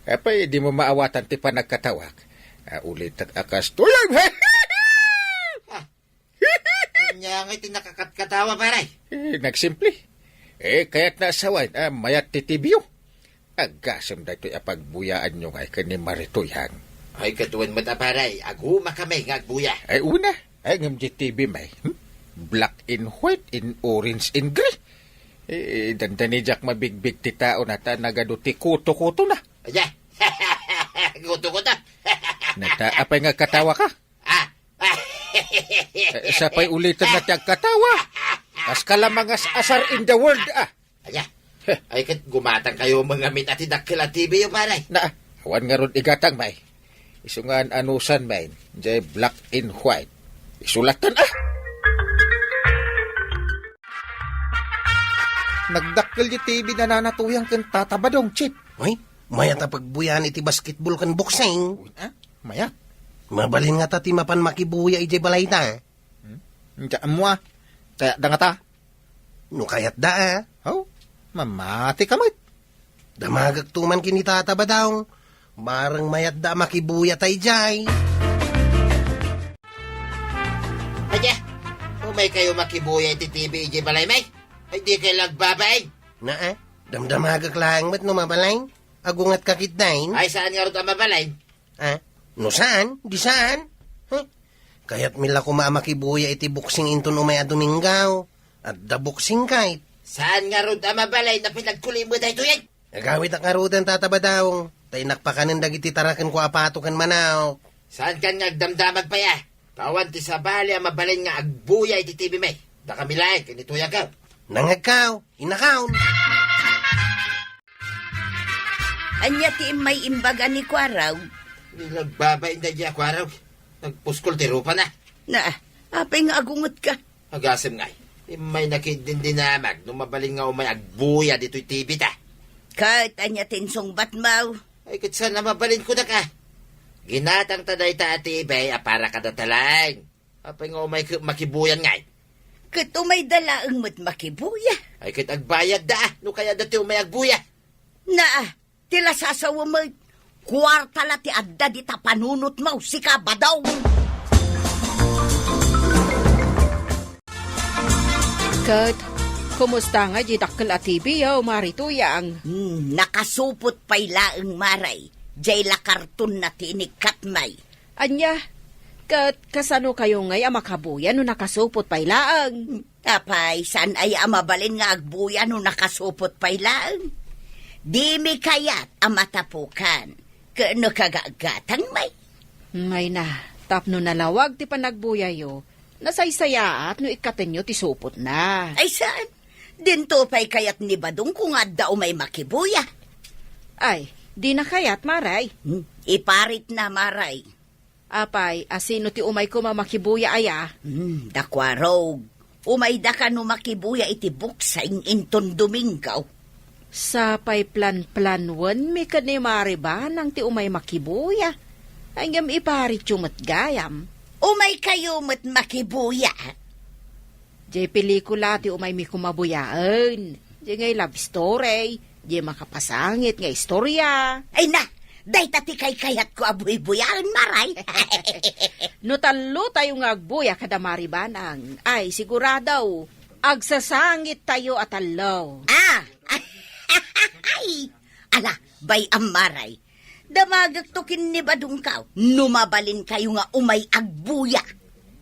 apay, dimo maawatan ti panagkatawak? Ah, ulitek a kastoy. Ah. Ania ngay ti nakakatkatawa, pare? Eh, nagsimple. Eh, kayatna a sawen a mayat ti T V-yo. Agasem daytoy a pagbuyaanyo ngay ken ni Maritoy, han? Ay, ket wen met a, pare, aguma kami nga agbuya. Ay, una. Ay, ngem di T V, may, hmm? Black and white, in orange and gray. Eh, dandani diak mabigbig ti tao na ta nagadu ti kuto-kutona. Aya. Kuto-kuto. Nata, apay nga agkatawa ka? Ah. Eh, sapay ulitek nga ti agkatawa. Kas ka la mangas-asar in the world, a. Aya. Heh. Ay, ket gumatang kayo mangamin a ti dakkel a T V-yo, pare. Na, awan ngarud igatang, may. Isu nga an-anusan, may. Jay black and white. Isu latta, a. Nagdakkel di T V da Nana Tuyang ken Tata Badong, Chief. Ay, mayat a pagbuyan iti basketball ken boxing. Uy, a? Mayat? Mabalin ngata ti mapan makibuya idiay balayta. Hmm? Diyan mo, a. Kayatda ngata? No kayatda, a. Haw? Mamati ka met. Damagekto man ken ni Tata Badong. Bareng mayatda a makibuya tay jay. Aya, umay kayo makibuya iti T V idiay balay, may? Ay, di kayo nagbabain. Na, a? Damdamagek laeng met no mabalin. Agunget ka ketdin? Ay, saan ngarud a mabalin? Ah, no saan, di saan. Huh? Kayatmi la koma a makibuya iti boxing inton umay a Domingo. Adda boxing kayat. Saan ngarud a mabalin a pinagkulim daytoy? Agawid a karuden, Tata Badong. Ta innak pakanen dagiti tarakenko a pato ken manok. Saan kan nga agdamdamag pay, a? Awan ti sabali a mabalin nga agbuya iti T V, may. Dakami laeng ken ni Tuyang. Nangagkaw, inakaw. Ania ti immay imbaga ni Kuarog? Ni nagbabain daydi a Kuarog. Nagpuskol ti rupana. Na, apay nga agunget ka? Agasem ngay. Immay nakidindinamag no mabalin nga umay agbuya ditoy T V ta. Ket ania ti insungbatmo? Ay, ket saan a mabalin kunak, a. Ginatang ta dayta a T V a para kadata laeng. Apay nga umay ket makibuyan ngay? Ket umayda laeng met makibuya. Ay, ket agbayadda, a, no kayatda ti umay agbuya. Na, ti la sasawa met. Kuarta la ti adda dita panunotmo, sika, Badong. Ket, kumusta ngay di dakkel a T V-yo, Mari Tuyang? Hmm, nakasupot pay laeng, Mari. Jay la karton na ti inikkatmi. Ania? Ket kasano kayo ngay a makabuya no nakasupot pay laeng? Apay, saan aya a mabalin nga agbuya no nakasupot pay laeng? Dimi kayat a matapukan. Ket no kagagatangmi? Mayna, tapno nalawag ti panagbuyayo, nasaysayaat no ikkatenyo ti supotna. Ay, saan? Dinto pay kayat ni Badongko nga adda umay makibuya. Ay, dina kayat, Mari. Hmm, iparitna, Mari. Apay, a sino ti umay koma makibuya aya? Hmm, da Kuarog. Umayda kano makibuya iti boxing inton Domingo. Sapay planplanwenmi ken ni Mari Banang ti umay makibuya. Ay, ngem iparityo met gayam. Umay kayo met makibuya. Jay pelikula ti umaymi koma buyaen. Jay ngay love story. Jay makapasangit nga istorya. Ay na, dayta ti kaykayatko a buybuyaen, Mari. No tallo tayo nga agbuya kada Mari Banang, ay sigurado, agsasangit tayo a tallo. Ah! Ay! Ala, bay-am, Mari. Damagekto ken ni Badongko no mabalin kayo nga umay agbuya.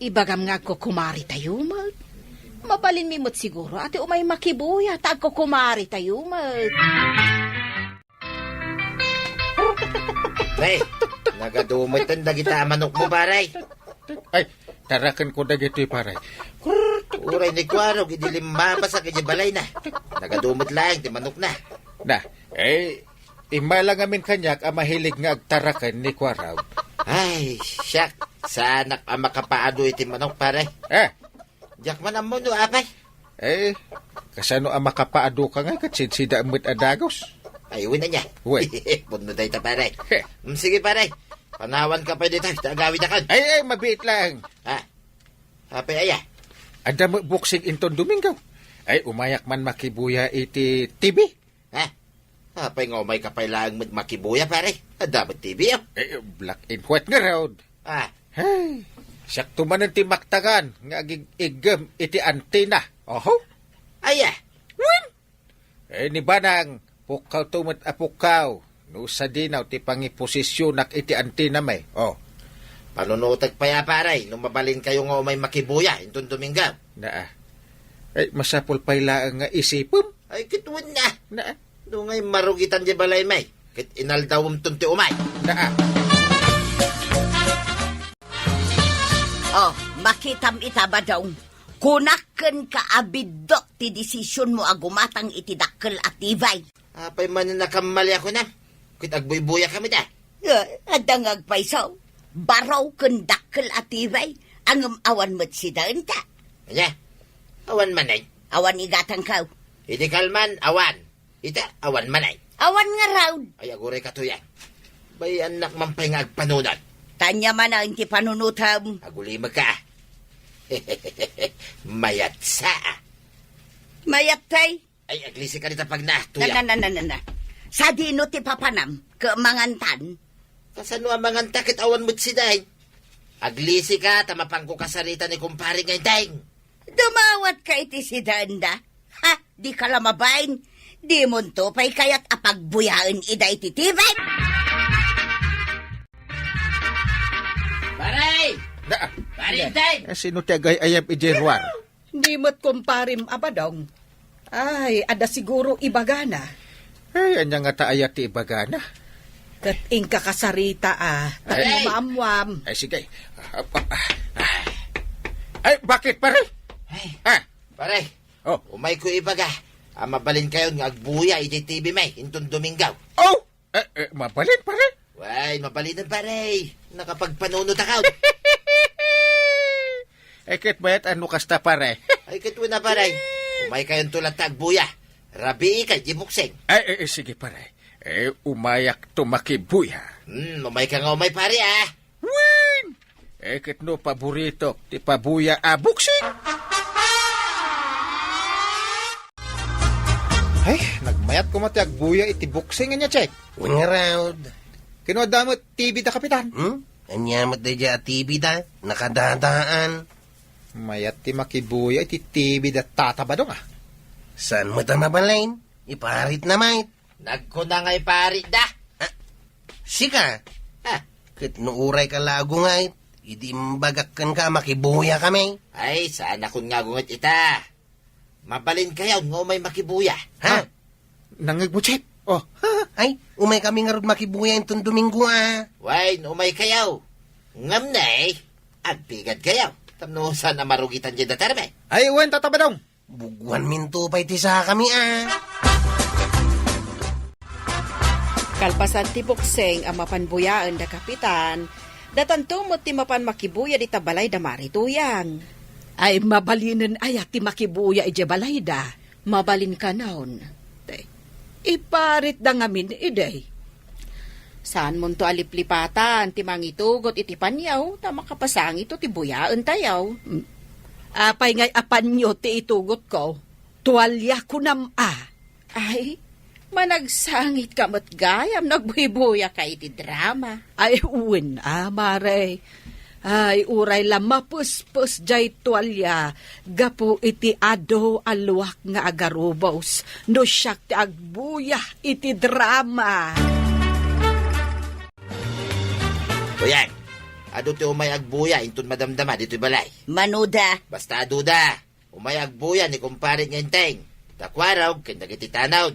Ibagam nga agkukumari tayo met. Mabalinmi met siguro a ti umay makibuya ta agkukumari tayo met. Pre, nagadumetan dagita a manokmo, pare. Ay, tarakenko dagitoy, pare. Uray ni Kuarog, idi limmabasak iti balayna. Nagadumet laeng ti manokna. Na, eh, Immay la ngamin kaniak a mahilig nga agtaraken ni Kuarog. Ay, siak, saanak a makapaadu iti manok, pare. Eh? Diak man ammo no apay. Eh, kasano a makapaadu ka nga ket sidsida met a dagus? Ay, wen ania. Wen. Pudno dayta, pare. Heh. Mm, sige, pare. Panawan ka pay dita, ta agawid akan. Ay, ay, mabiit lang. Ha? Apay aya? Adda met boxing inton Domingo. Ay, umayak man makibuya iti T V. Ha? Apay nga umay ka pay laeng met makibuya, pare? Adda met T V, oh. Eh, black and white ngarud. Ah. Hey, siak to manen ti maktagan nga agig-iggem iti antenna. Oho. Aya? Wen? Eh, ni Banang, pukkaw to met a pukkaw. No sadino ti pangiposisionak iti antenna, may. Oh. Panunotek pay a, pare, no mabalinkayo nga umay makibuya inton Domingo. Naa. Ay, masapul pay laeng nga isipem. Ay, ket wen na. Naa. No ngay marugitan di balay, may. Ket inaldawem ton ti umay. Naa. Oh, makitam ita, Badong. Kunak kenka a biddut ti desisionmo a gumatang iti dakkel a T V. Apay manen a kammaliak kunam? Ket agbuybuya kami da. Eh, adda nga agpayso. Baro ken dakkel a T V. Ngem awan met sidaenta. Ania? Awan manen? Awan igatangko. Idi kalman, awan. Ita, awan manen. Awan ngarud. Ay, aguray ka tuyan. Bay-annak man pay nga agpanunot. Ania manen ti panunotem? Agulimekka. Mayatsa. Mayat pay? Ay, aglisi ka dita pagna, tuya. Na, na, na, na, na, na. Sadino ti papanam? Ket mangantan? Kasano a manganta ket awan met sidaen? Aglisi ka, ta mapanko kasarita ni kumpare nga inteng. Dumawat ka iti sidaenda? Ha? Di ka la mabain? Dimonto pay kayat a pagbuyaen ida iti T V? Pare! Da, Pare, da. Inteng! Eh, sino ti agay-ayab idiay ruar? Ni met kumparim a Badong. Ay, adda siguro ibagana. Ay, ania ngata aya ti ibagana? Ket inka kasarita, a, tapno Ay. maammuam. Ay, sige. Ah, ah, ah. Ay, bakit, pare? Ay. Ah. Pare. Oh. Umayko ibaga a mabalinkayon nga agbuya iti T V, may, inton Domingo. Oh! Eh, eh, mabalin, pare? Way, mabalinen, pare. Nakapagpanunot ako. Eh, ket mayat a no kasta, pare. Ay, ket wen a, pare. Umaykayon to latta agbuya. Rabii kay di boxing. Ay, eh, eh, sige, pare. Eh, umayak to makibuya. Hmm, umayka nga umay, pare, ah. Wen! Eh, ket no paboritok ti pabuya a boxing? Ay, nagmayat koma ti agbuya iti boxing ania, Chek? Wen ngarud. Kano adda met T V da, Kapitan? Hmm? Ania met daydiay a T V da? Nakadadaan. Mayat ti makibuya iti T V da Tata Badong, a. Saan met a mabalin? Iparitna met. Nagkuna nga iparitda. Ah, sika? Ah. Ket no urayka la agungayt, idi imbagak kenka a makibuya kami. Ay, saanakon nga agungayt ita. Mabalinkayon nga umay makibuya. Ha? Ah, nangngegmo, Chek? Oh. Ay, umay kami ngarud makibuya inton Domingo, a. Way, no umaykayo. Ngem ne, agpigadkayo. Tapno saan a marugitan diay datarmi. Ay, wen, Tata Badong. Buguanminto pay ti sakami, a. Kalpasan ti boksing a mapan buyaen da Kapitan, datanto met ti mapan makibuya dita balay da Mari Tuyang. Ay, mabalinen aya ti makibuya idiay balayda? Mabalin kanon. Te, iparitda ngamin idi. Saanmonto a liplipatan ti mangitugot iti panyo ta makapasangitto ti buyaentayo. Mm. Apay ngay a panyo ti itugotko? Tualia kunam a. Ay, managsangitka met gayam no agbuybuyaka iti drama. Ay, wen a, Mare. Ay, uray la mapespes diay tualia gapu iti adu a luak nga agarubos no siak ti agbuya iti drama. Kuyang, adu ti umay agbuya inton madamdama ditoy balay. Mano da? Basta adu da. Umay agbuya ni kumpare nga Enteng, da Kuarog ken dagiti tanod.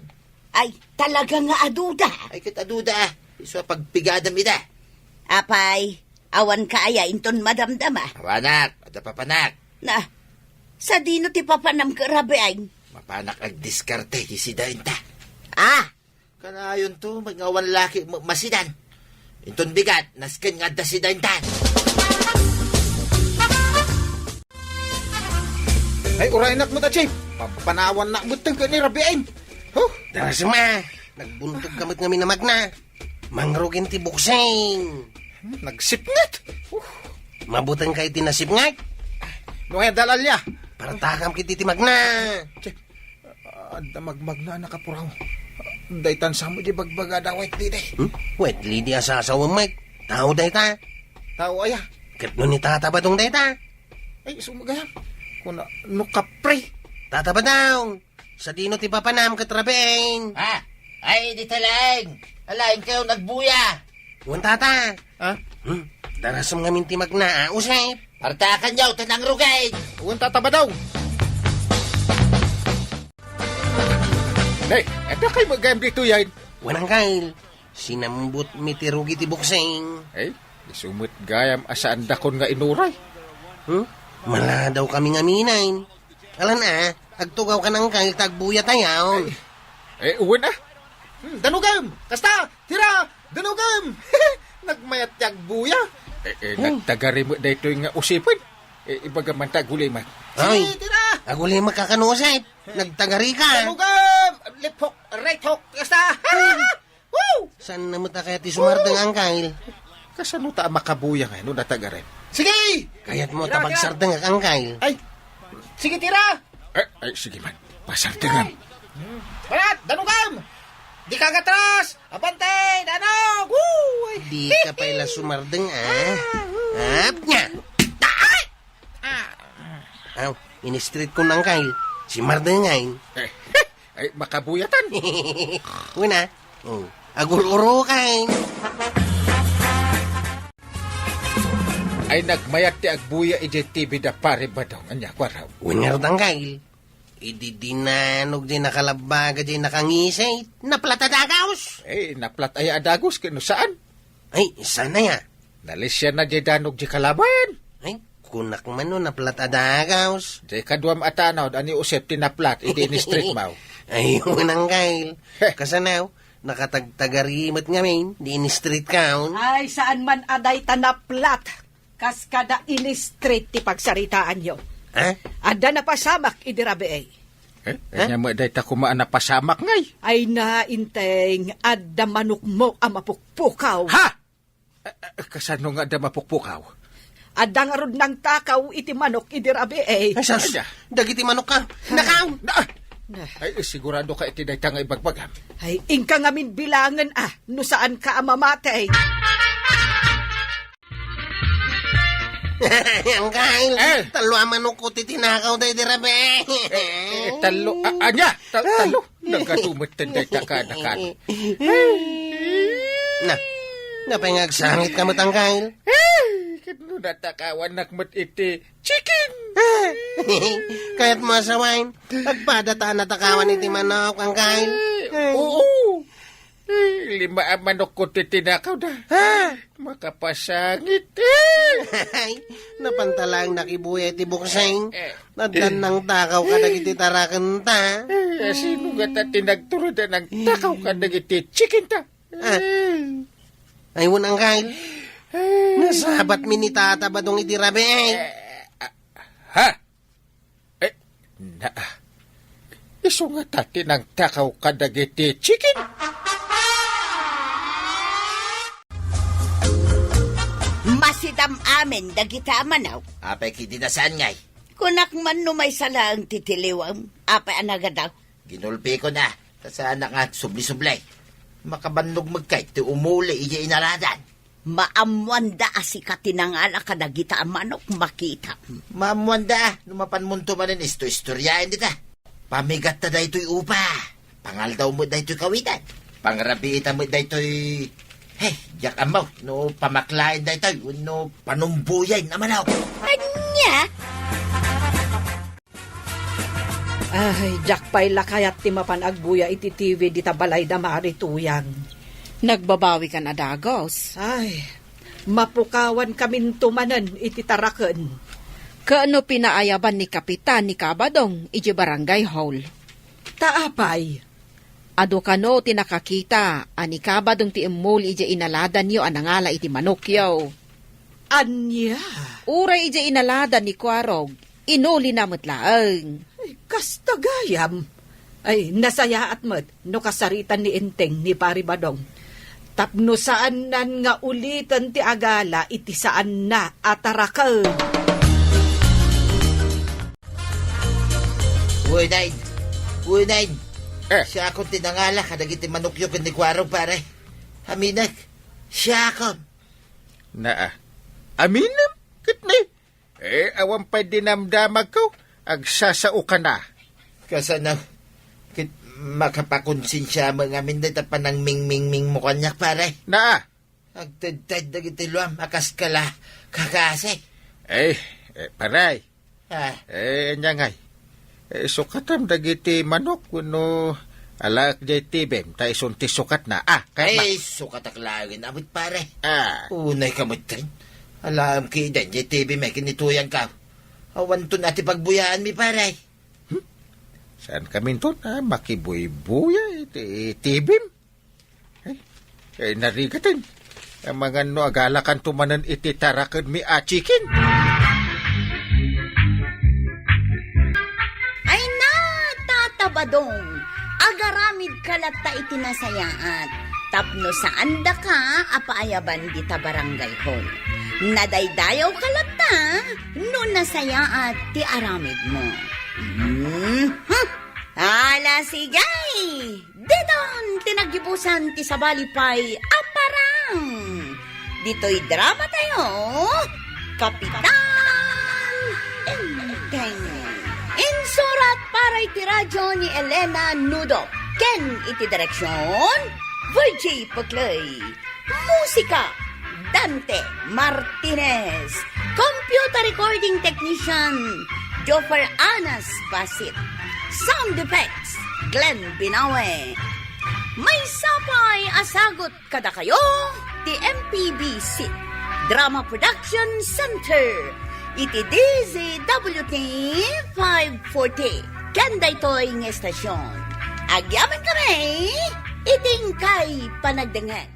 Ay, talaga nga adu da? Ay, ket adu da, a. Isu a pagpigadam ida. Apay, awanka aya inton madamdama? Awanak, adda papanak. Na, sadino ti papanam ket rabiin? Mapanak agdiskarte iti sidaenta. Ah! Kanayonto, nga awan laki ma-, masidan. Inton bigat, nasken nga adda sida intan. Ay, uraynak met a, Chief. Pampanawannak met ken ni Rabiin. Huh? Darasem a, nagbuntog ka met ngamin a magna. Mangrugin ti buksing. Hmm, nagsipnget. Uh. Mabuteng kayo ti nasipnget? No, ay, dalalya. Partakam kiti ti magna. Chief, adda magmagna a nakapuraw. Daytan samo di bagbaga da White Lady. Hmm? White Lady a sasawem met. Tao dayta. Tao aya? Ket no ni Tata Badong dayta? Ay, sumagayam. Kuna, no kapre? Tata Badong, sadino ti papanam ket Rabiin? Ah, ay, dita laeng. Alaeng kayo nagbuya. Wen, Tata. Ha? Hmm? Darasem ngamin ti magna, a, Usep. Partakanyo, tanang rugay. Wen, Tata Badong. Nay, adda kay magayam ditoy, ay? Wen, Angkel. Sinambot mi ti rugi ti buksing. Ay, isu met gayam a saandakon nga inuray. Hmm? Maladaw kami ngamin. Alan a, agtugaw kan Angkel ta agbuya tayo. Ay, eh, wen a. Hmm, danugem! Kasta! Tira! Danugem! Nagmayat ti agbuya. Eh, eh, hmm. Nagtagari met daytoy nga Usepen. Eh, ibaga man ta agulimek. Ay, sige, tira! Agulimek ka kan Usep. Nagtagari ka. Danugem! Left hook, right hook, kasta! Woo! Saan na met a kaya ti sumardeng, Angkel? Kasano ta a makabuya nga no natagarin? Sige! Kayat mo ta pagsardengak, Angkel? Ay, sige, tira! Eh, ay, sige man. Pasardengam. Bayat, danugam! Di ka gatras! Abante, danog! Woo! Di ka pay la sumardeng, ah. Ap nga! Ay! Ah. Aw, in-straight ko nang kail. Si Mardengay. Eh, ay, makabuyatan. Una, oh, agur-urukan. Ay, nagmayat ti agbuya idiay T V da Pare Badong. Ania, kuaraw? Wen ngarud, Angkel. Idi dinanog di nakalabbaga di nakangisay, naplat a dagaws. Eh, naplat aya a dagaws, ket no saan? Ay, saan aya? Nalisian na di danog di kalaban. Ay, kunak man no naplat a dagaws. Di kaduam a tanaw, ani Usep ti naplat, idi in-straight maw. Ay, unang kail. Heh. Kasanaw, nakatagtagari met ngamin, di in-straight kaon. Ay, saan man a dayta naplat. Kas kada in-straight ti pagsaritaanyo. Ha? Adda napasamak idi rabii. Eh, ha? Ania met dayta koma a napasamak ngay? Ay na, Inteng, adda manokmo a mapukpukaw. Ha? Eh, eh, kasano nga adda mapukpukaw? Adda ngarud nangtakaw iti manok idi rabii. Ay, sas, ania? Dagiti manok ka. Nakaw! Na, na. Ay, sigurado ka iti dayta nga ibagbagam? Ay, inka ngamin bilangen, ah, no saan ka a mamati. Angkel, eh. Tallo a manok ko ti tinakaw da idi rabii. Eh, eh, tallo, a-, ania? Tal-, ay, tallo. Nagadu met dayta kanakan. Na, napay nga agsangit ka met, Angkel? Eh, ket no natakawannak met iti chicken. Kayat mo a sawen, agpada ta a natakawan iti manok, Angkel. Eh, oo. Eh, lima a manok ko ti tinakaw da. Ha? Makapasangit. Eh. Ay, napanta laeng nakibuya iti buksing. Eh. Addan nangtakaw kadagiti tarakenta. Eh, asino ngata ti nagturod a nangtakaw kadagiti chicken ta? Ah. Eh. Ay, wen, Angkel. Eh. Nasabat mi ni Tata Badong idi rabii. Eh, ah, ha? Eh, na, isu ngata ti nangtakaw kadagiti chicken? Masidam amin dagiti a manok. Apay, kidi na saan ngay? Kunak man no maysa laeng ti tiliwem, apay a nagadaw? Ginulpiko na, ta saanak nga subli-subli. Makabannog met kay ti umuli idiay inaradan. Maammoanda a sika ti nangala kadagita a manok, makita. Maammoanda, no mapanmonto manen isto-istoriaen dita. Pamigatta daytoy upa. Pangaldawmo daytoy kawitan. Pangrabiita met daytoy, hey, diak ammo, no pamaklaen daytoy, wenno panumbuyen a manok. Ania? Ay, diak pay la kayat ti mapan agbuya iti T V dita balay da Mari Tuyang. Nagbabawikan a dagos. Ay, mapukawankaminto manen iti taraken. Ket no pinaayaban ni Kapitan ni Kabadong iti barangay hall. Ta apay? Adu kano ti nakakita a ni Kabadong ti immuli idiay inaladanyo a nangala iti manokyo. Ania? Uray idiay inaladan ni Kuarog, inulina met laeng. Ay, kasta gayam. Ay, nasayaat met no kasaritan ni Enteng ni Pari Badong. Tapno saannan nga uliten ti agala iti saanna a taraken. Uy, Nine! Uy, Nine! Eh. Siakon ti nangala kadagiti manokyo ken ni Kuarog, pare. Aminek. Siakon. Naa. Aminem? Ket ni? Eh, awan pay dinamdamagko. Agsasao ka na. Kasano? Ket makapakonsensiam ngamin dayta panangmingmingmingmo kaniak, pare. Naa. Agtedted dagiti luam a kas kala kakasi. Eh, eh, paray. Ah. Eh, ania ngay? Eh, sukatam dagiti manok wenno alaek diay T V M, ta isun ti sukatna. Ah, kayat na. Ay, sukatak laengen a met, pare. Ah. Unay ka met ken. Alaem kiden diay T V M, eh, kinituyan ka. Awanton a ti pagbuyaanmi, pare. Hmm? Saan kaminton a makibuybuya iti T V M? Eh, eh, narigaten. Amangan no agalakanto manen iti tarakenmi a chicken. Ay na, Tata Badong, agaramid ka latta iti nasayaat, tapno saandaka a paayaban dita barangay hall. Nadaydayaw ka latta no nasayaat ti aramidmo. Mhm. Ala, sige! Diton ti naggibusan ti sabali pay a parang. Ditoy drama tayo, Kapitan Enteng. Insurat para iti radyo ni Elena Nudo ken iti direksyon, Virgie Peclay. Musika, Dante Martinez. Computer recording technician, Joffer Anas Basit. Sound effects, Glenn Binawe. Maysa pay a sagut kadakayo ti M P B C Drama Production Center iti D Z W T five forty. Ken daytoy nga estasyon, agyaman kami iti inkay panagdengngeg.